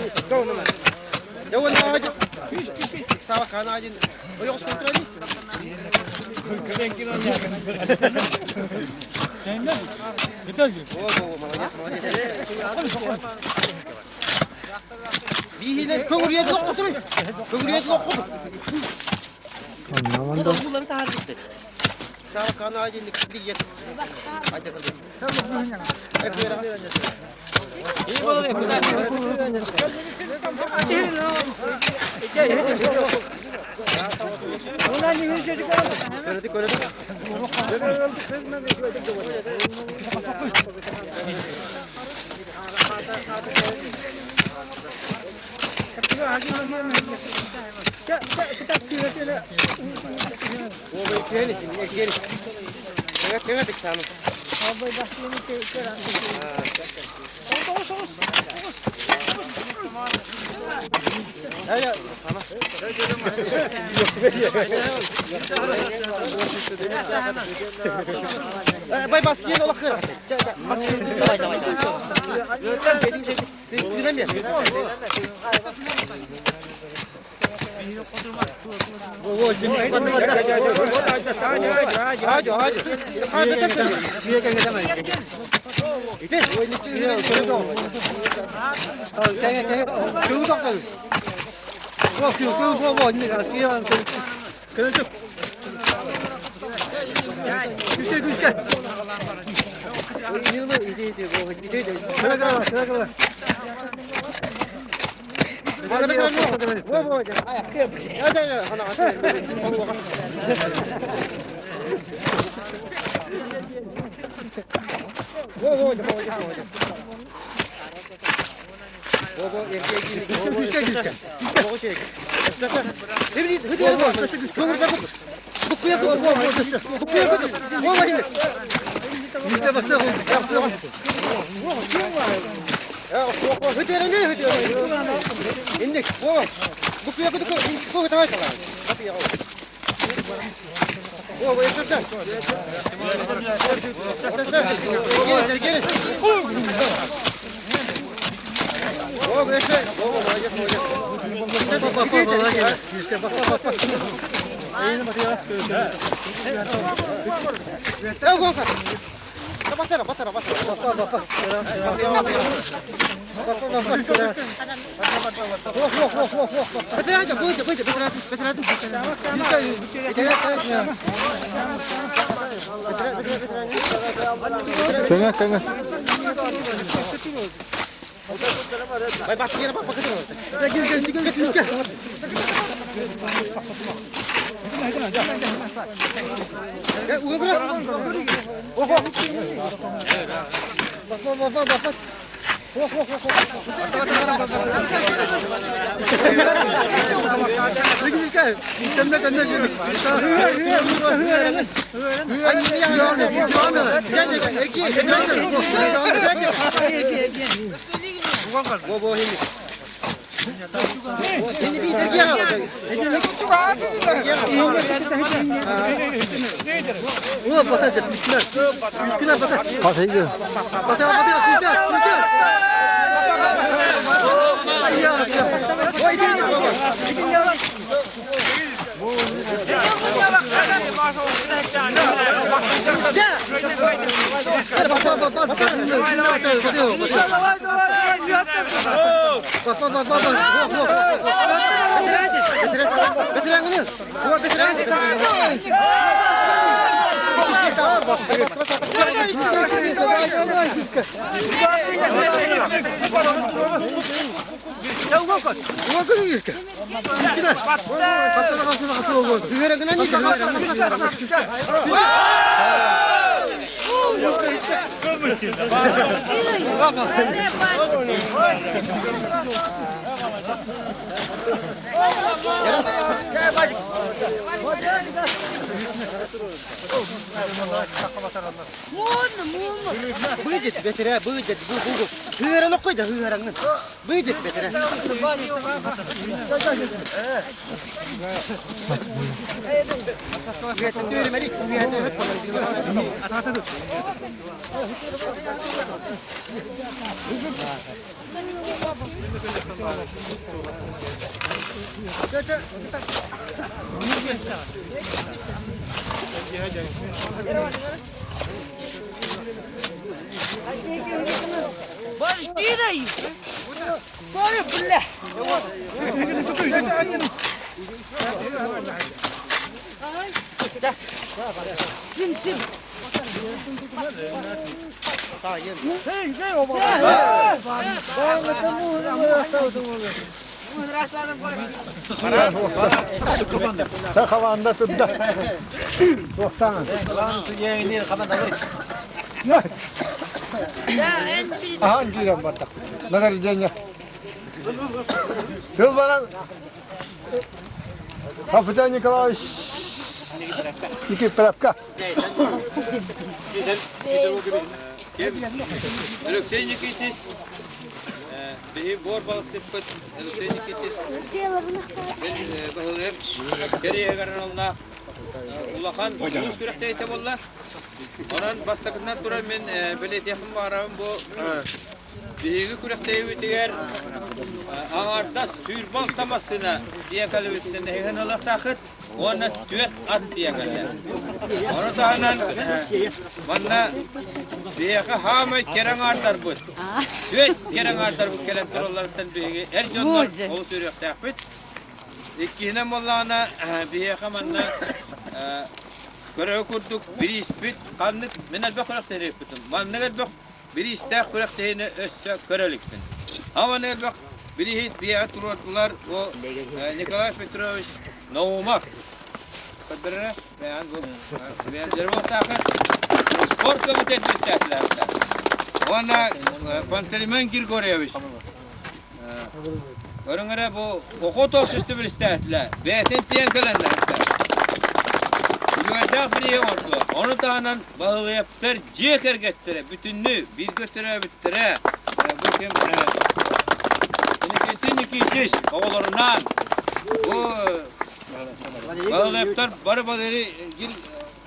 Кэҥэ кэҥэ. Hıhıran okkoy да hıhıraҥҥын. Быйдык бэтэрэ. Хаванда турда. Туохтаан. Ахан киирэн бардах. Награждение. Тыл баран Капитан Николаевич Никифоровка. Алексей Никитич, биһи буор балыксыппыт Алексей Никитич баһылык кэриэһигэр аналлаах улахан улуус күрэхтэһиитэ буолла. Онон бастакытынан туран мин бэлиэтиэхпин баҕарабын бу биһиги күрэхтэһиибитигэр аҥаардас сүүрбэ массыына диэн кэлэбиттэн эһигин ылыахтааххыт уонна түөрт ат диэн кэллэ. Ону таһынан манна биһиэхэ хаамай кэрэ аҥаардарбыт, түөрт кэрэ аҥаардарбыт кэлэн туралларыттан биһиги эр дьоннор олус үөрүөхтээхпит. Иккиһинэн буоллаҕына биһиэхэ манна көрөр курдук бирииспит ханнык мин элбэх күрэхтэһиэхпитин маннык элбэх бириистээх күрэхтэһиини өссө көрө иликпин. Аман элбэх бирииһит биһиэхэ туруордулар бу Николай Петрович Наумов. Көрдөрөрө бэйэн бу бэйэн спорт комитет председателэ. Уонна Пантелеймон Григорьевич Көрүҥ эрэ бу охот общество председателэ бэйэтин тиэн кэлэннэр Үөрдээх бирииһи оҥордулар. Ону таһынан Баһылыйаптар дьиэ кэргэттэрэ бүтүннүү бииргэ төрөөбүттэрэ бу ким Никитин Никитич оҕолорунаан бу Баһылыйаптар бары Валерий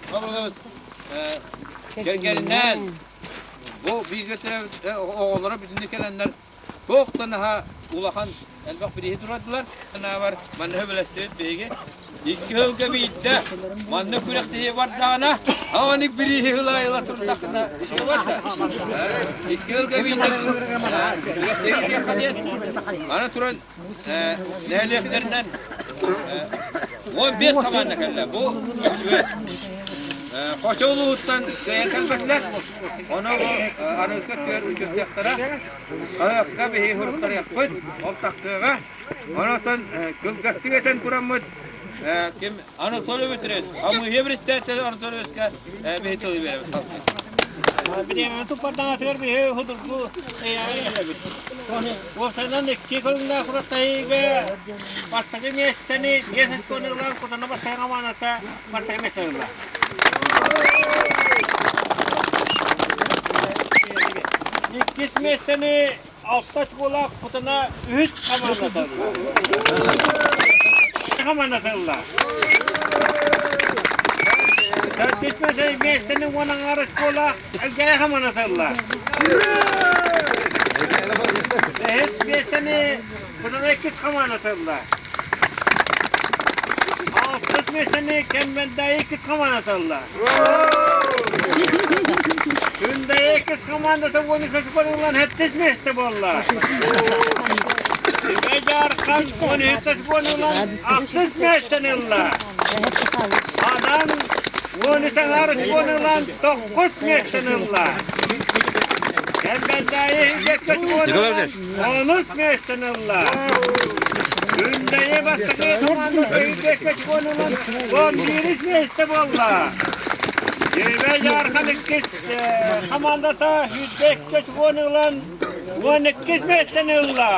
Павлович кэргэнинээн бу бииргэ төрөөбүт оҕолоро бүтүннүү кэлэннэр Туох да наһаа улахан элбэх бирииһи туруордулар. Санаабар манна сөбүлэстибит биһиги. Икки сылга биирдэ манна күрэхтэһии бардаҕына, аҕанык бирииһи ыла-ыла турдаххына үчүгэй барда. Икки сылга биирдэ күрэхтэһии диэххэ диэн. Аны туран нэһилиэктэринэн 15 хамаанда кэллэ. Бу үчүгэй. Хочо улууһуттан кыайан кэлбэтилэр. Ону аныгыскы өттүгэр үчүгэйдэхтэрэ. Хаһыакка биһиги суруттарыахпыт, ол тахсыаҕа. Онон кылгастык этэн тураммыт ким Анатолий Петрович, хамыыһыйа председателэ Анатолий биһи тылы биэрэбит. Бириэмэни туппардаҥатыгар биһи худургу эйэҕэ Уопсайынан икки көрүҥнээх күрэхтэһиигэ бастакы миэстэни биэс очкону ылан Кутана бастакы хамаандата бастакы миэстэни ылла. Иккис миэстэни алта очколаах Кутана үһүс хамаандата ылла. Хамаандата ылла. Төрдүс миэстэни уон аҥаар очколаах Элгээйи хамаандата ылла. Бэһис миэстэни Кутана иккис хамаандата ылла. Алтыс миэстэни Кэмбэндэйи иккис хамаандата ылла. Күндэйи иккис хамаандата 13 очкону ылан сэттис миэстэ буолла. Түбэй Дьаархан 13 очкону ылан ахсыс миэстэни ылла. Адан 13 аҥаар очкону ылан тоххус миэстэни ылла. Кэмбэндэйи икки очкону ылан Онус миэстэни ылла. Күндэйи бастакы командата үтүөккэ чуонунан 11 миэстэ буолла. Дьүбэ Дьаархан иккис командата сүүрбэ чуон ылан 12 миэстэни ылла.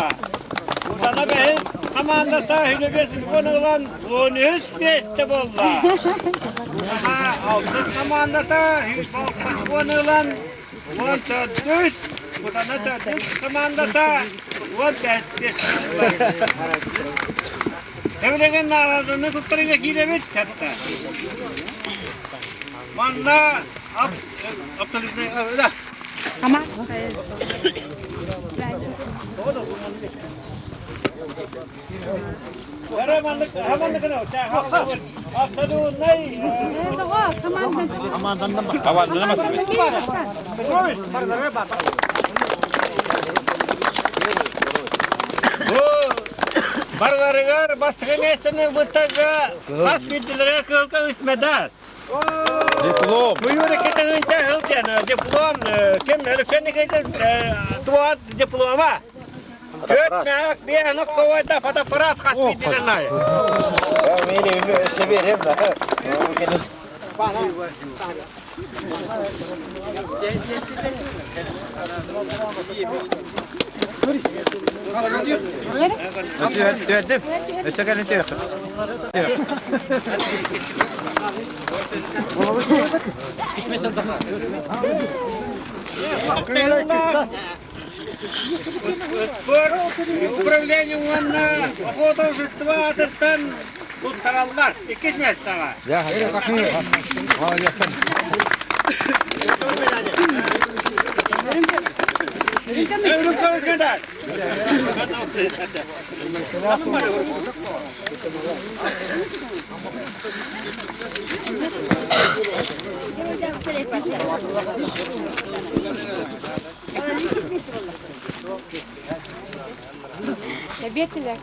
Кутана бэһис командата 25 чуон ылан 13 миэстэ буолла. Кутана алтыс командата 106 чуон ылан 14. Кутана төрдүс командата 15 Тэбилеген наҕарааданы туттарыыга киирэбит кэтта. Манна абсолютный Барыларыгар бастакы миэстэни ылбыттарга хас биирдилэригэр кыһыл көмүс медаль. Диплом. Буйура кетегинче хылтен диплом ким Алексей Никитич туат диплома. Төрт мээк биэһэн окковойда фотоаппарат хас биирдилернай. Төрдүм. Өссө кэлин түһүөххүт. Управление уонна охотовщество аатыттан туттараллар. Иккис местаҕа. Эбиэтилэр.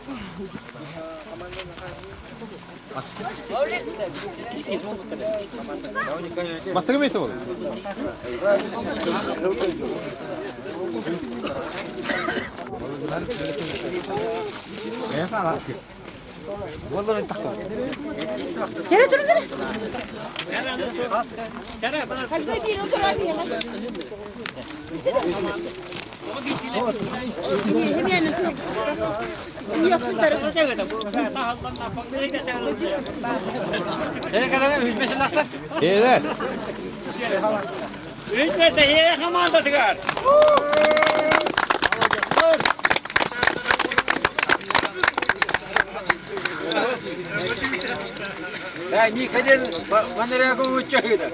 Бастакы миэстэ буолар. Кere durun durun. Evet. Үс миэстэ Иэйэ хамаандатыгар. Никодим Ванерякович чахыда.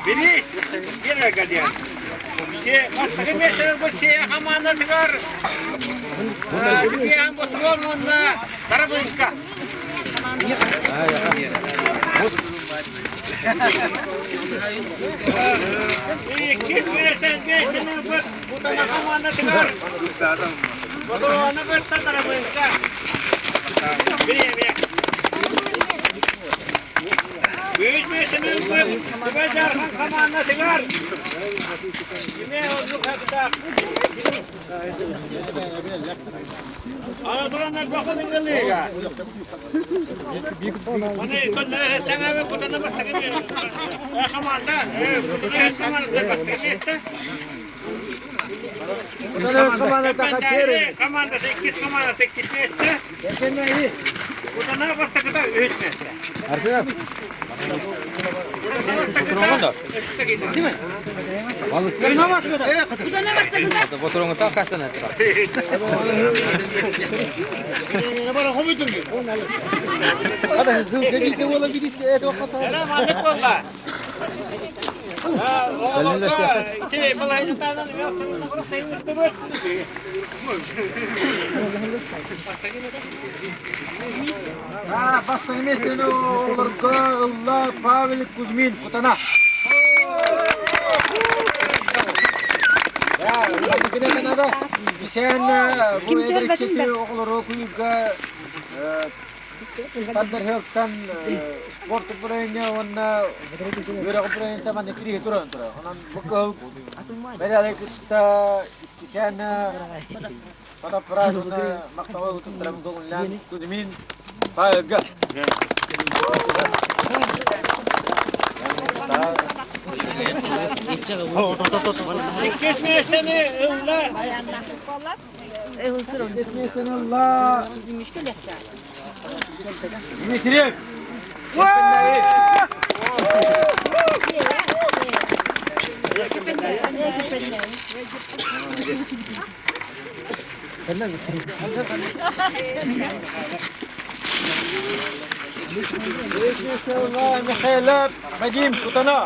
Билис, биэрэ Бастакы миэстэни ылбыт Сиэйэ хамаандатыгар Биэһэн ботуруон уонна Тарабыыска. Иккис миэстэни ылбыт Кутана хамаандатыгар Ботуруону кытта Тарабыыска. Бириэмэ. Үс миэстэни ылбыт Түбэ Дьаархан хамаандатыгар Кимэ оннук хаттаах. Ана тураннар бахан ыҥылыыга. Маны көннөрө саҥабы кутана бастакы хамаанда хамаанда бастакы миэстэ. Команда иккис команда иккис миэстэ. Кутана бастакыта үһүс миэстэ. Оҕолорго ити балаһыанньатаанан үөрэхтэрин Бастакы миэстэни оҕолорго ылла Павел Кузьмин Кутана. Бисээн бу эдэрчити оҕолору куйуга Тандырһыалтан спорт управление уонна үөрэх управлениета манна кириһи туран турар. Онон бу кыһыл бэрээдэги кытта исписээн фотоаппарат уонна махтабыл туттарабын көҥүллээн Кузьмин Павелга. Иккис миэстэни ылла. Иккис миэстэни ылла Дмитриев! Михайлов Вадим Кутана.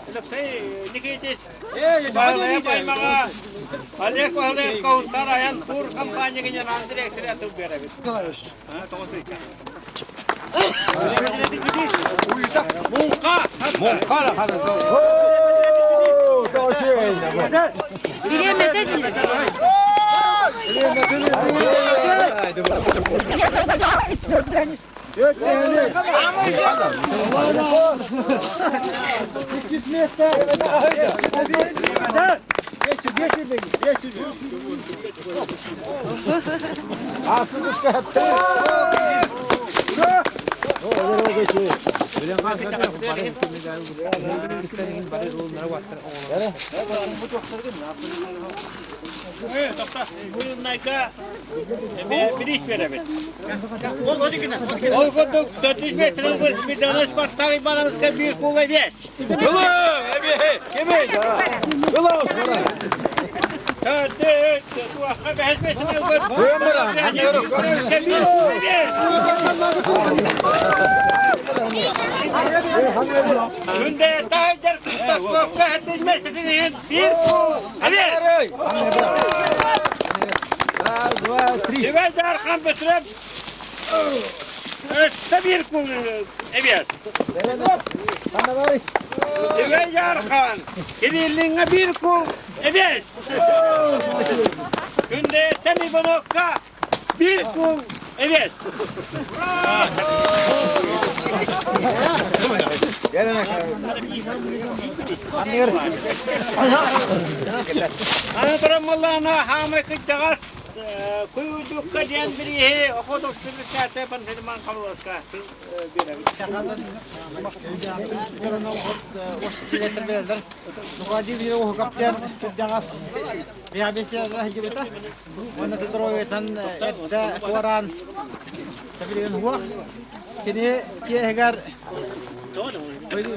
Алексей Никитич, Баһылайап аймаҕа Олег Баһылаев Каутар айан тур компания генеральный директора тыл биэрэбит. Муҥха! Муҥха Бириэмэтэ дииллэр. Буйуннайга бириис биэрэбит. Ол курдук 405 сылбыс Меданый Спартак Ивановска биир кула вес. Түбэй Дархан бүтүреп өссө биир кул эбиэс. Түбэй Дархан Кириллиҥҥэ биир кул эбиэс. Күндэйэттэн Ивановка биир кул эбиэс. Аны туран буоллаҕына хаамай кырдьаҕас Куйуудукка диэн бирииһи охотовскай Пантелеймон Павловска биэрэбит. Кини чиэһигэр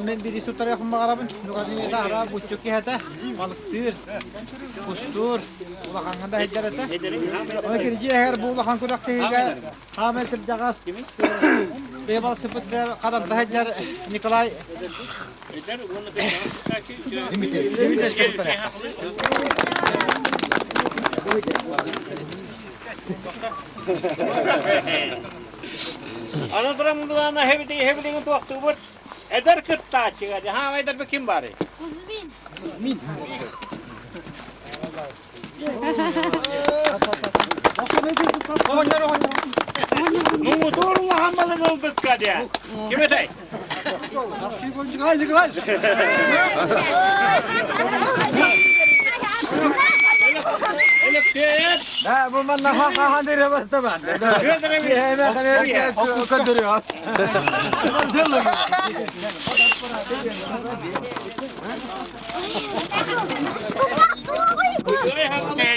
мен бири суттарыахпын баҕарабын. Нугадыйа буччук киһэтэ, балыктыыр, кустуур, улахаҥҥа да сылдьар этэ. Оны кини дьиэһэр бу улахан күрэхтэһиигэ хаамай кырдьаҕас бэйбал сыппытыгар харанта сылдьар Николай Дмитриевич Аны туран былаана хэбилигин туохтуубут эдэр кыттааччыга хаамай эдэрбит ким баарый? Кузьмин. Кузьмин. Муҥутуур улахан балык ылбыкка диэн. Ким этэй? Да, бу манна хахан дире бастаман.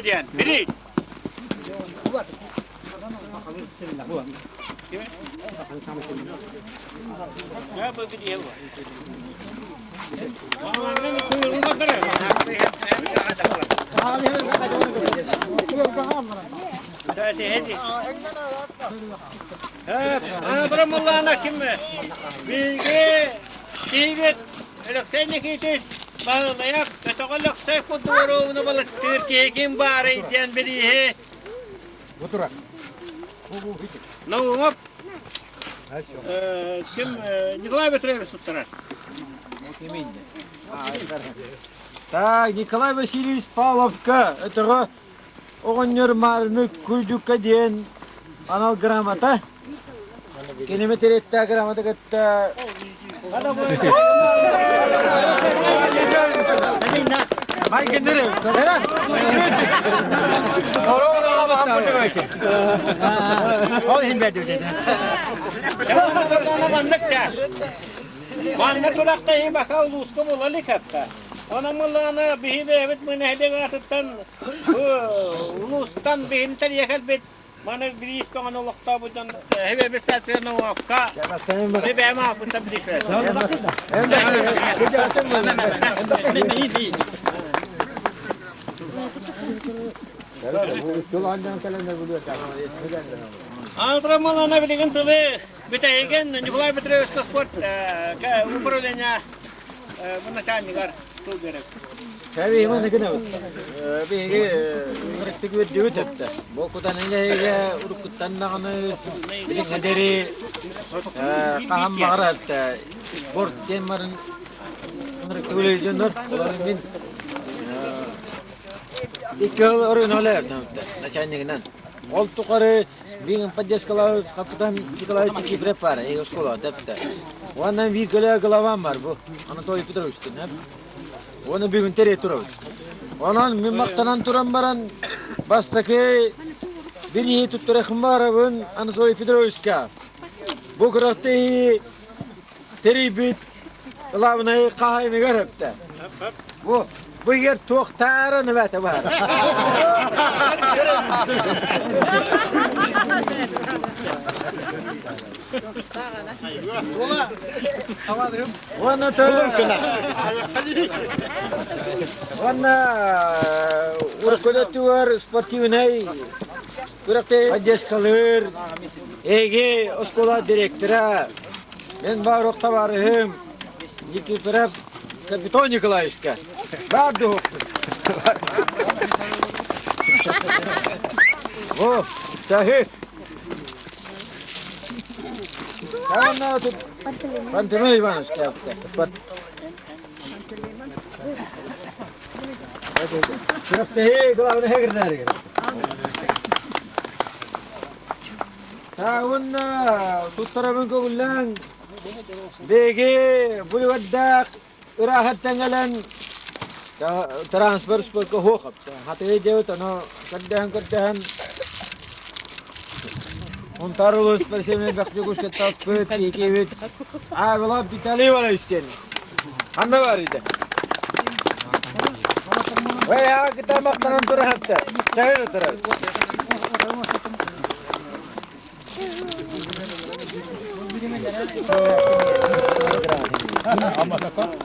Диэн, били. Бырамыллаана ким биһиги киһибит Өлөксөй Никитич Баһылайап Көтөҕө Өлөксөй курдук балыктыыр киһи ким баарый диэн бирииһи Наумов ким Николай Петрович туттарар. Так, Николай Васильевич Павловка өтөҕө оҕонньор Маарыны Куйдукка диэн анал грамота. Киними тириэттээх грамота кытта Ол иһин бердим Манна турақты баха улууска була ликатта. Онон мыллаана биһи бэйэбит мынэһдик аатыттан улуустан биһинтэн иэхэлбит маны бириис көҥөн олохтообут дьон хэбэбис таатыан оҥоокка бэйэм ааппыттан бириис Антра малана билигин тылы бүтэһигин Николай Петрович спорт управления начальнигар тыл берет. Кәби иман гына биһиги ырыктык үөрдүбүт өттө. Бу кутан инэһигэ уруккуттан даҕаны билиҥҥэдэри хаһан баҕарар спорт диэн барын ырыктык үлэлиир Олорун мин икки жыл оройун начальнигынан. Ол тухары Биир поддержкалаабыт капитан Николаевич Никифоров баар, эһиги оскуолаҕа тэптэ. Уонна биир көлө главам бар бу, Анатолий Петрович диэн. Уонна бүгүн тэрийэ турабыт. Онон мин махтанан туран баран бастакы бирииһи туттарыахым баарабын Анатолий Петровичка. Бу күрэхтэһии тэрийбит главнай хаһайыныгар өптө. Бу бу егер туохтаара ныбата бар. Уонна Уонна уруккула спортивнай күрэхтэһии поддержкалыыр эги оскуола директора Мин баар табаарыһым Никифоров Капитон Николаевичка. Баар дуһуппут. О, сахи. Уонна тут Пантелеймон Иванович кэлбитэ. Күрэхтэһии главный хэгирнээригэр. Уонна туттарабын көҥүллээн биһиги булугардаах ыраахаттан кэлэн транспорт спорка суох хатыы диэбит ону көрдөһөн-көрдөһөн Унтаар улуус спортивный бэхтикушка таспыт киикибит Аавылап Виталий Иванович диэн ханна бар ите Ой, аа кыта мактанан турахатта. Чайыр турар.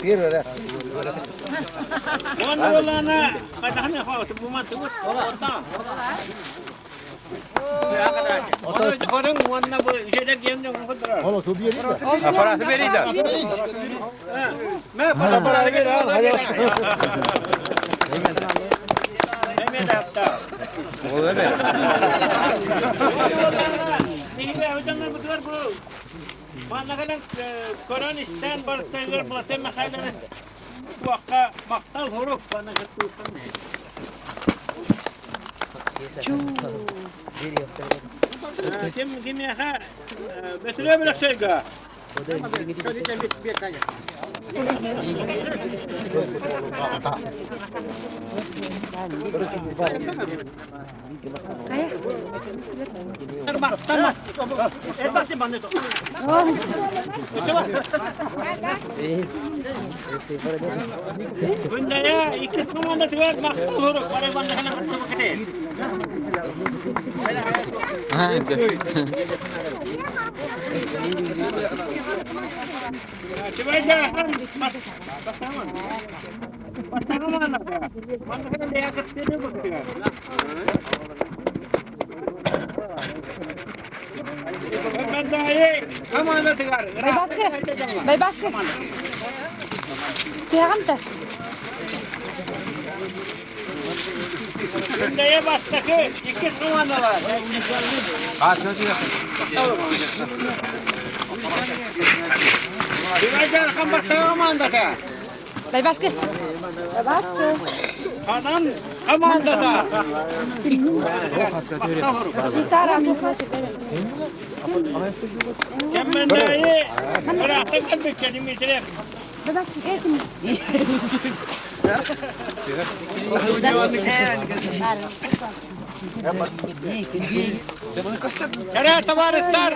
Первый раз. Уонна хайдахны буман Хорун уонна бу үчүгэй диэн дьон Аппараты берейді. Аппараты бер, ал, Көрөн истэн барыстайгар Платон Михайлович туохха махтал сурук бана кыттыыттан Ким кимиэхэ Бөтүрүө Өлөксөйгө Күндэйэ иккис командатыгар махтал сурук бары манныхана кыттыбыкыты. Байбаскы, Байбаскы. Тыаҕым да. Күндэйэ бастакы, иккис командалар. Дивайдар бастакы командата. Байбаскы. Байбаскы. Ханан командата. Кэммэннээйи ыраахтан кэлбиккэ Дмитриев. Кэрэ табаарыстар!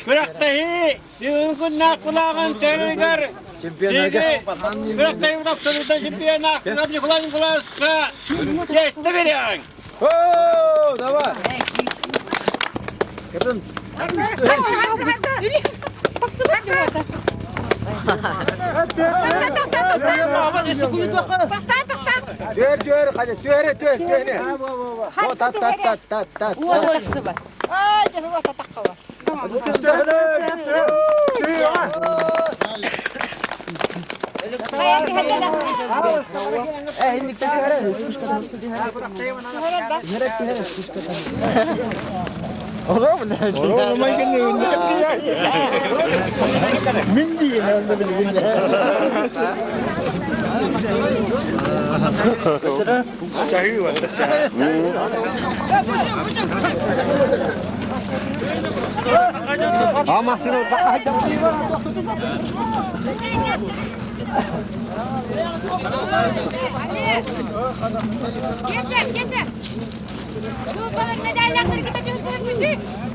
Күрэхтэһии бүгүн кулааҕын төрүгэр күрэхтэһии абсолютно чемпионат Николай Николаевичка честно берем! Давай! Түөр, түөр, хайа, түөр, түөр, түөр. О, тат, тат, тат, тат, тат. Мин диин онно билигин. Кесер, кесер. Чулпанын медальләрдер ките түһүн түһүн.